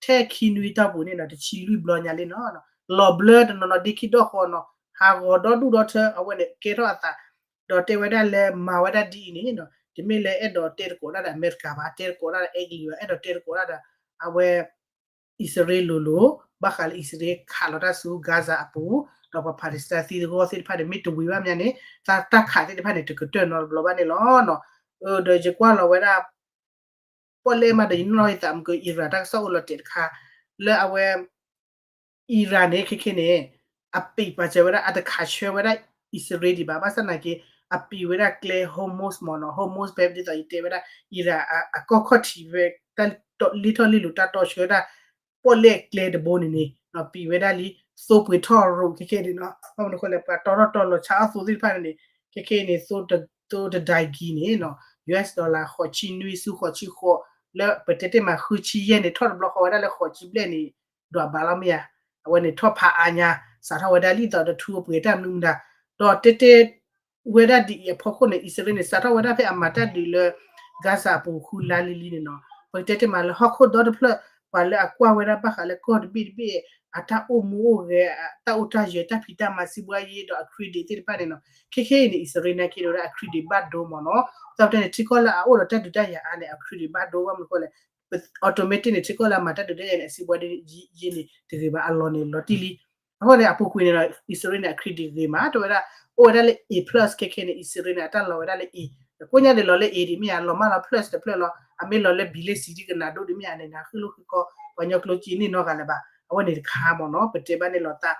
ထဲခံနွံတီၢ်ပူၤန့ၣ်နီၤ တဆံလွံၢ်ဘျီညါလံနီၤ, လီၤဘျၢတနီၤနီၤဒ့ခံဒီၣ်ဃီနီၤ, ဟးဂီၤဒီဒူၣ်ဒီထၢ အဝဲန့ၣ်ကဲထီၣ်အသး, ဒီးတဲဝဲဒၣ်လၢမၤဝဲဒၣ်ဒ်အံၤန့ၣ်နီၤ တမ့ၢ်လၢအဲၣ်ဒိးတဲသကိးဒၣ်ဒီးအမဲရကၤဘၣ်, တဲသကိးဒၣ်ဒီးအဲကလံးဘၣ်, အဲၣ်ဒိးတဲသကိးဒၣ်ဒီး အဝဲ အံၣ်စရ့လးလိၤလိၤ, ဘၣ်ဃးလၢအံၣ်စရ့လးခးလီၤတၢ်ဆူ Gaza အပူၤ, ဒီးပှၤ Palestine သံသဝီသ့ၣ်တဖၣ်န့ၣ် မ့ၢ်တဝံၤဘၣ်မးန့ၣ် တၢ်ခးသ့ၣ်တဖၣ်န့ၣ် တကတၢၢ်နီတဘျီဘၣ်န့ၣ်လီၤ. ဒီးယကွၢ်လီၤဝဲဒၣ် ပီၣ်လဲၣ်မးဒီး ယနီၣ်ယသးမုၢ်က Iran တၢ်ကစီၣ်အိၣ်လီၤတဲာ်တခါ, လၢအဝဲ Iran န့ၣ် ခဲခဲန့ၣ် အပံာ်ပာ်စၢၤဝဲဒၣ် အတခးဆၢဝဲဒၣ် အံၣ်စရ့လးဒံးဘၣ်, ဘၣ်ဆၣ်သနာ်က့ အပံာ်ဝဲဒၣ်ကျဲ Hormuz မ့ၢ်နီၤ, Hormuz ဖဲဒ်သိးယတဲဝဲဒၣ် Iran အကီၢ်ခီၣ်ထံးဝဲ လ့ထီၣ်လ့လိာ်တၢ်တီဆှၢတၢ် ပီၣ်လဲၣ်ကျဲတဘိန့ၣ်န့ၣ် ပံာ်ဝဲဒၣ်လံ သိပှ့ၤထီၣ်ရိၣ်ခဲခဲန့ၣ်နီၤ, ဘၣ်မနုၤဃိလဲၣ် ပှၤတီထီၣ်တီလီၤဆါအီၣ်သိသ့ၣ်တဖၣ်န့ၣ်န့ၣ် ခဲခဲအံၤန့ၣ် သိတဒၣ်ကံန့ၣ်နီၤ US dollar ဃိးဆံနွံဆူဃိးဆံဃိး, လၢပတဲတ့ၢ်မးဃုဆံယဲၢ်န့ၣ် ထီၣ်တဘျီဃီဝဲဒၣ်လၢဃိးဆံဘျဲၣ်န့ၣ် ဒွးဘးလီၤမ့ၢ်ဧါ, အဝဲန့ၣ်ထီၣ်ဖးအါညါ စးထီၣ်ဝဲဒၣ်လံဒီးတထူအပှ့ၤတၢ်မနုၤမတၤ, ဒီးတဲတဲ ဝဲဒၣ်ဒ်အံၤအဖီခိၣ်န့ၣ် အံၣ်စရ့လးန့ၣ် စးထီၣ်ဝဲဒၣ်ဖဲအမၤတၢ်ဒုးလၢ Gaza အပူၤဃုလါလံလံန့ၣ်နီၤ, ပကတဲတ့ၢ်မးလၢဟီၣ်ခိၣ်ဒီတဖျၢၣ် ပှၤလၢအကွၢ်ဝဲဒၣ်ဘၣ်ဃးလၢကီၢ်တဘ့ၣ်တဘ့ၣ် အတၢ်အိၣ်မူအိၣ်ဂဲၤ တၢ်အိၣ်တၢ်ယၢၤ တၢ်ဖံးတၢ်မၤစံးဘှါယ့ဒီးအ credit သ့ၣ်တဖၣ်န့ၣ်နီၤ, ခဲခဲအံၤန့ၣ် အံၣ်စရ့လးနာ်က့ဒီးဝဲဒၣ်အ credit ဘၣ်ဒိမ့ၢ်နီၤ, သတးန့ၣ် ထံကီၢ်လၢအအိၣ်ဒီးတၢ်ဒုးတၢ်ယၤအါန့ၣ် အ credit ဘၣ်ဒိဘၣ်မနုၤဃိလဲၣ် automatic န့ၣ် ထံကီၢ်လၢအမၤတၢ်ဒုးတၢ်ယၤန့ၣ် အစံးဘှါယ့န့ၣ် တဂ့ၤဘၣ်အလီၢ်န့ၣ်လီၤတံၢ်လံ အဃိန့ၣ် အပူၤကွံာ်န့ၣ်ဒီး အံၣ်စရ့လးန့ၣ် အ credit ဂ့ၤမး တဲဝဲဒၣ် အိၣ်ဝဲဒၣ်လၢ A plus ခဲခဲန့ၣ် အံၣ်စရ့လးန့ၣ် အတၢ်လီၤဝဲဒၣ်လၢ A, ကိးညါဒ်လီၤလၢ A ဒံးမ့ၢ်ဧါ လီၤမးလီၤ plus တဖျၢၣ်လီၤ အမ့ၢ်လီၤလၢ B လၢ C ဒ်ကနၣ်ဒိၣ်ဒံးမ့ၢ်ဧါန့ၣ် နဃ့ၢ်လိာ်ဃ့ၢ်ကီ ပှၤကညီကျိာ်စ့န့ၢ်နီတဂၤလၢၤဘၣ် အဝဲန့ၣ်တခါမ့ၢ်နီၤ ပတဲဘၣ်န့ၣ်လီၤသး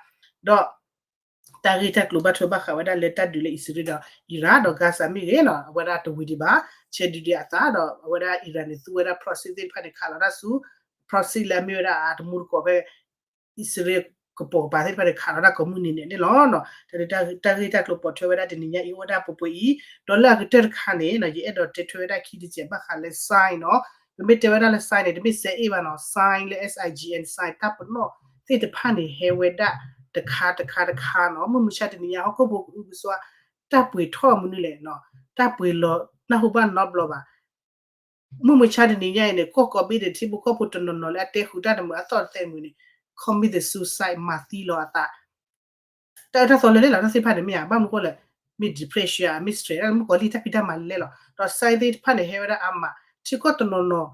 ဒီး တၢ်ဂ့ၢ်တၢ်ကျိၤဘၣ်ထွဲဘၣ်ဃးဝဲဒၣ်လၢတၢ်ဒုးလၢအံၣ်စရ့လးဒီး Iran ဒီး Gaza မ့ၢ်ဂ့ၤနီၤ အဝဲဒၣ်တဝံၤဒံးဘၣ် ဆဲးဒုးဒံးအသးဒီး အဝဲဒၣ် Iran န့ၣ် သူဝဲဒၣ် proxy သ့ၣ်တဖၣ်န့ၣ် ခးလီၤတၢ်ဆူ proxy လၢအမ့ၢ်ဝဲဒၣ်အတမူတကိးဖဲ အံၣ်စရ့လးကပိာ်ကပၤသ့ၣ်တဖၣ်န့ၣ် ခးလီၤတၢ်ကိးမုၢ်နံၤန့ၣ်န့ၣ်လီၤ. တၢ်ဂ့ၢ်တၢ်ကျိၤပိာ်ထွဲဝဲဒၣ်တနံၤညါအံၤ အိၣ်ဝဲဒၣ်ပှဲၤပှဲၤအံၤ ဒီးလၢအကတၢၢ်တခါန့ၣ် ယအဲၣ်ဒိးတဲထွဲဝဲဒၣ်ခံတစဲးဘၣ်ဃးလၢ sign နီၤ ပမ့ၢ်တဲဝဲဒၣ်လၢ sign န့ၣ် တမ့ၢ် sign ဘၣ်နီၤ sign လၢ S I G N sign တၢ်ပနီၣ်သ့ၣ်တဖၣ်န့ၣ် ဟဲဝဲဒၣ်တခါတခါတခါနီၤ မုၢ်မဆါတနံၤညါ ဟီၣ်ခိၣ်ဖိကအုကစွါ တၢ်ပှ့ၤထီၣ်မနုၤလဲၣ်နီၤ တၢ်ပှ့ၤလီၤနၢ်ဟူဘၣ်နီတဘျီဘၣ် မုၢ်မဆါတနံၤညါအံၤန့ၣ် ကီၢ်ကိးဘ့ၣ်ဒဲး ထံဖိကီၢ်ဖိတနီၤနီၤလၢအတဲဃုာ်တၢ်တမုာ်အသီၣ်တသဲမုာ်န့ၣ် commit suicide မၤသံလီၤအသး တၢ်အၢတၢ်သီလဲၤလဲၣ်လီၤ တၢ်သ့ၣ်တဖၣ်န့ၣ်မ့ၢ်ဧါ ဘၣ်မနုၤဃိလဲၣ် မ့ၢ် depression မ့ၢ် stress တၢ်မုၣ်ကီၤလံၢ်တၢ်ဖံးတၢ်မၤလဲၤလဲၣ်လီၤ ဒီး sign သ့ၣ်တဖၣ်န့ၣ် ဟဲဝဲဒၣ်အါမး ထံကီၢ်တနီၤနီၤ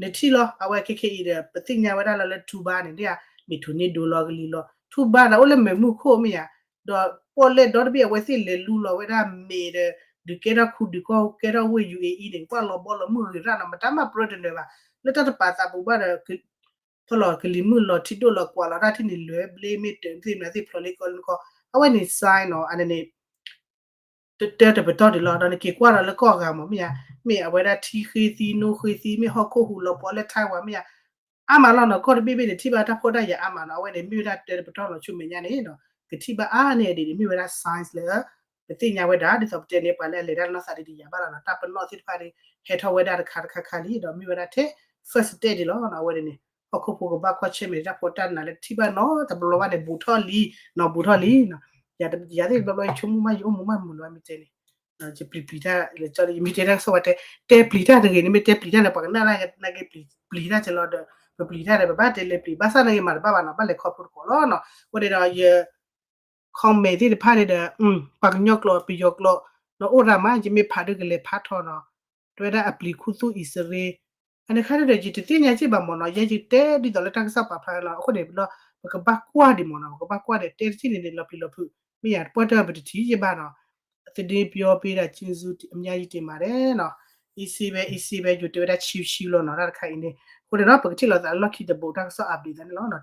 နထံၣ်လီၤ အဝဲခဲခဲအံၤဒီး ပသ့ၣ်ညါဝဲဒၣ်လီၤလၢ ထူဘါန့ၣ် ဒ်ဧါ မ့ၢ်ထူၣ်န့ၢ်ဒိလီၤကလံၤလီၤ ထူဘါန့ၣ် အိၣ်လၢမဲာ်မုၢ်ခိၣ်မ့ၢ်ဧါ ဒီးပီၣ်လဲၣ်ဒီတဘ့ၣ်အဝဲသ့ၣ်လဲၤလူလီၤဝဲဒၣ်မဲာ်ဒီး ဒုးကဲထီၣ်ခူဒုးကဲထီၣ်ဝ့ၢ် ယူၢ်အ့အံၤန့ၣ် ကွၢ်လီၤဘီလီၤမုၢ်ဂ့ၤရၣ်နီၤ မတၤမးပြၢတနၢၤဘၣ် လၢတၢ်တပာ်သးပူၤဘၣ်ဒီး ဖီလီၤကလံၤမုၢ်လီၤထံဒိၣ်လီၤကွၢ်လီၤတၢ်ထံၣ်န့ၣ် လဲၤဘျ့မ့ၢ်တၢ်သ့ၣ်မနုၤသ့ၣ်ဖျိးလံကီလံကီ အဝဲန့ၣ် sign နီၤ အန့ၣ်န့ၣ် တတၢတပတီၢ်ဒံးလီၤ ဒီးနက့ၤကွၢ်ဒီးလၢကီၢ်ဂၤမး မ့ၢ်ဧါ မ့ၢ်အဝဲဒၣ်ထံဃ့သံ နိဃ့သံ မ့ၢ်ဟီၣ်ခိၣ်ဟူးလီၤပှီၤလၢ Taiwan မ့ၢ်ဧါ အါမးလီၤနီၤ ကီၢ်တဘ့ၣ်ဘ့ၣ်န့ၣ် ထံၣ်ဘၣ်တၢ်ဖှီၣ်တၢ်ယာ်အါမးနီၤ အဝဲန့ၣ် မ့ၢ်ဝဲဒၣ်တၢတပတီၢ်လီၤ ဆူမဲာ်ညါန့ၣ်နီၤ ကထံၣ်ဘၣ်အါန့ၢ်ဒံးန့ၣ် မ့ၢ်ဝဲဒၣ် signs လၢ ပသ့ၣ်ညါဝဲဒၣ် ဒ်သိးပတဲန့ၣ် ပှၤလၢအလဲၤတၢ်နီၢ်သးဒ်တယာ်ဘၣ်လီၤနီၤ တၢ်ပနီၣ်သ့ၣ်တဖၣ်န့ၣ် ဟဲထီၣ်ဝဲဒၣ်တခါတခါခါလံ ဒီးမ့ၢ်ဝဲဒၣ်ထဲ first step ဒံးလီၤနီၤ အဝဲန့ၣ်န့ၣ် ဟီၣ်ခိၣ်ဖိကဘၣ်ကွၢ်ဆၢၣ်မဲာ်တၢ်ဖှီၣ်တၢ်နးလၢတထံၣ်ဘၣ်နီၤ တဘျီဘၣ်န့ၣ် ဘူးထီၣ်လံနီၤ ဘူးထီၣ်လံနီၤ ယၤသ့ၣ်တဘျီဘျီ ယဆိကမိၣ်မး ယအိၣ်မူမးမုာ်လီၤ မ့ၢ်တဲန့ၣ် ယပျံၤပျံၤတၢ်လၢကၠီလံ ယမ့ၢ်တဲတၢ်ကစီၣ်ဝဲတဲ တဲပျံၤတၢ်တဂ့ၤန့ၣ် မ့ၢ်တဲပျံၤတၢ်န့ၣ် ပှၤကနၣ်နာ်က့ပျံၤတၢ်ကလီဒီး ပပျံၤတၢ်န့ၣ် ပဘၣ်တဲလဲၤပျံၤ ဘၣ်ဆၣ်နာ်က့မၤတဘၣ်ဘၣ်နီၤ ဘၣ်လဲၤခီဖျိတကိးလီၤနီၤ အဃိန့ၣ်ဒီးယ comment သ့ၣ်တဖၣ်န့ၣ်ဒီး ပှၤကညီကျိာ် ပယီၤကျိာ် နအိၣ်ရၤမး ယမ့ၢ်ဖးဒိၣ်ကလဲၤဖးထီနီၤ တဲဝဲဒၣ်အပျံၤခူသူၣ်အံၣ်စရ့ အန့ၣ်ခါန့ၣ်ဒီး ယတသ့ၣ်ညါစ့ၢ်ဘၣ်မ့ၢ်နီၤ ယဲယတဲဒ်သိးလၢတၢ်ကစီၣ်ပာ်ဖျါလီၤ အဃိန့ၣ် ပကဘၣ်ကွၢ်ဒံးမ့ၢ်နီၤ ပကဘၣ်ကွၢ်ဒီး တဲတထံၣ်န့ၣ်န့ၣ် လီၤပျံၤလီၤဖုး မ့ၢ်ယၤတပှၢ်တၢၢ်ပတထံၣ်ယဘၣ်နီၤ သဒ့ပျီပ့ဒီး ကျေးဇူး အများကြီးတင်ပါတယ်နီၤ အံၤစ့ဝဲ အံၤစ့ဝဲ ယိၤတဲဝဲဒၣ်ဆံဆံလီၤနီၤ တၢ်တခါအံၤန့ၣ် အဃိန့ၣ်နီၤ ပကထံၣ်လိာ်သးလၢလီၢ်ခံတဘိး တၢ်ကစီၣ် update သးန့ၣ်လီၤနီၤ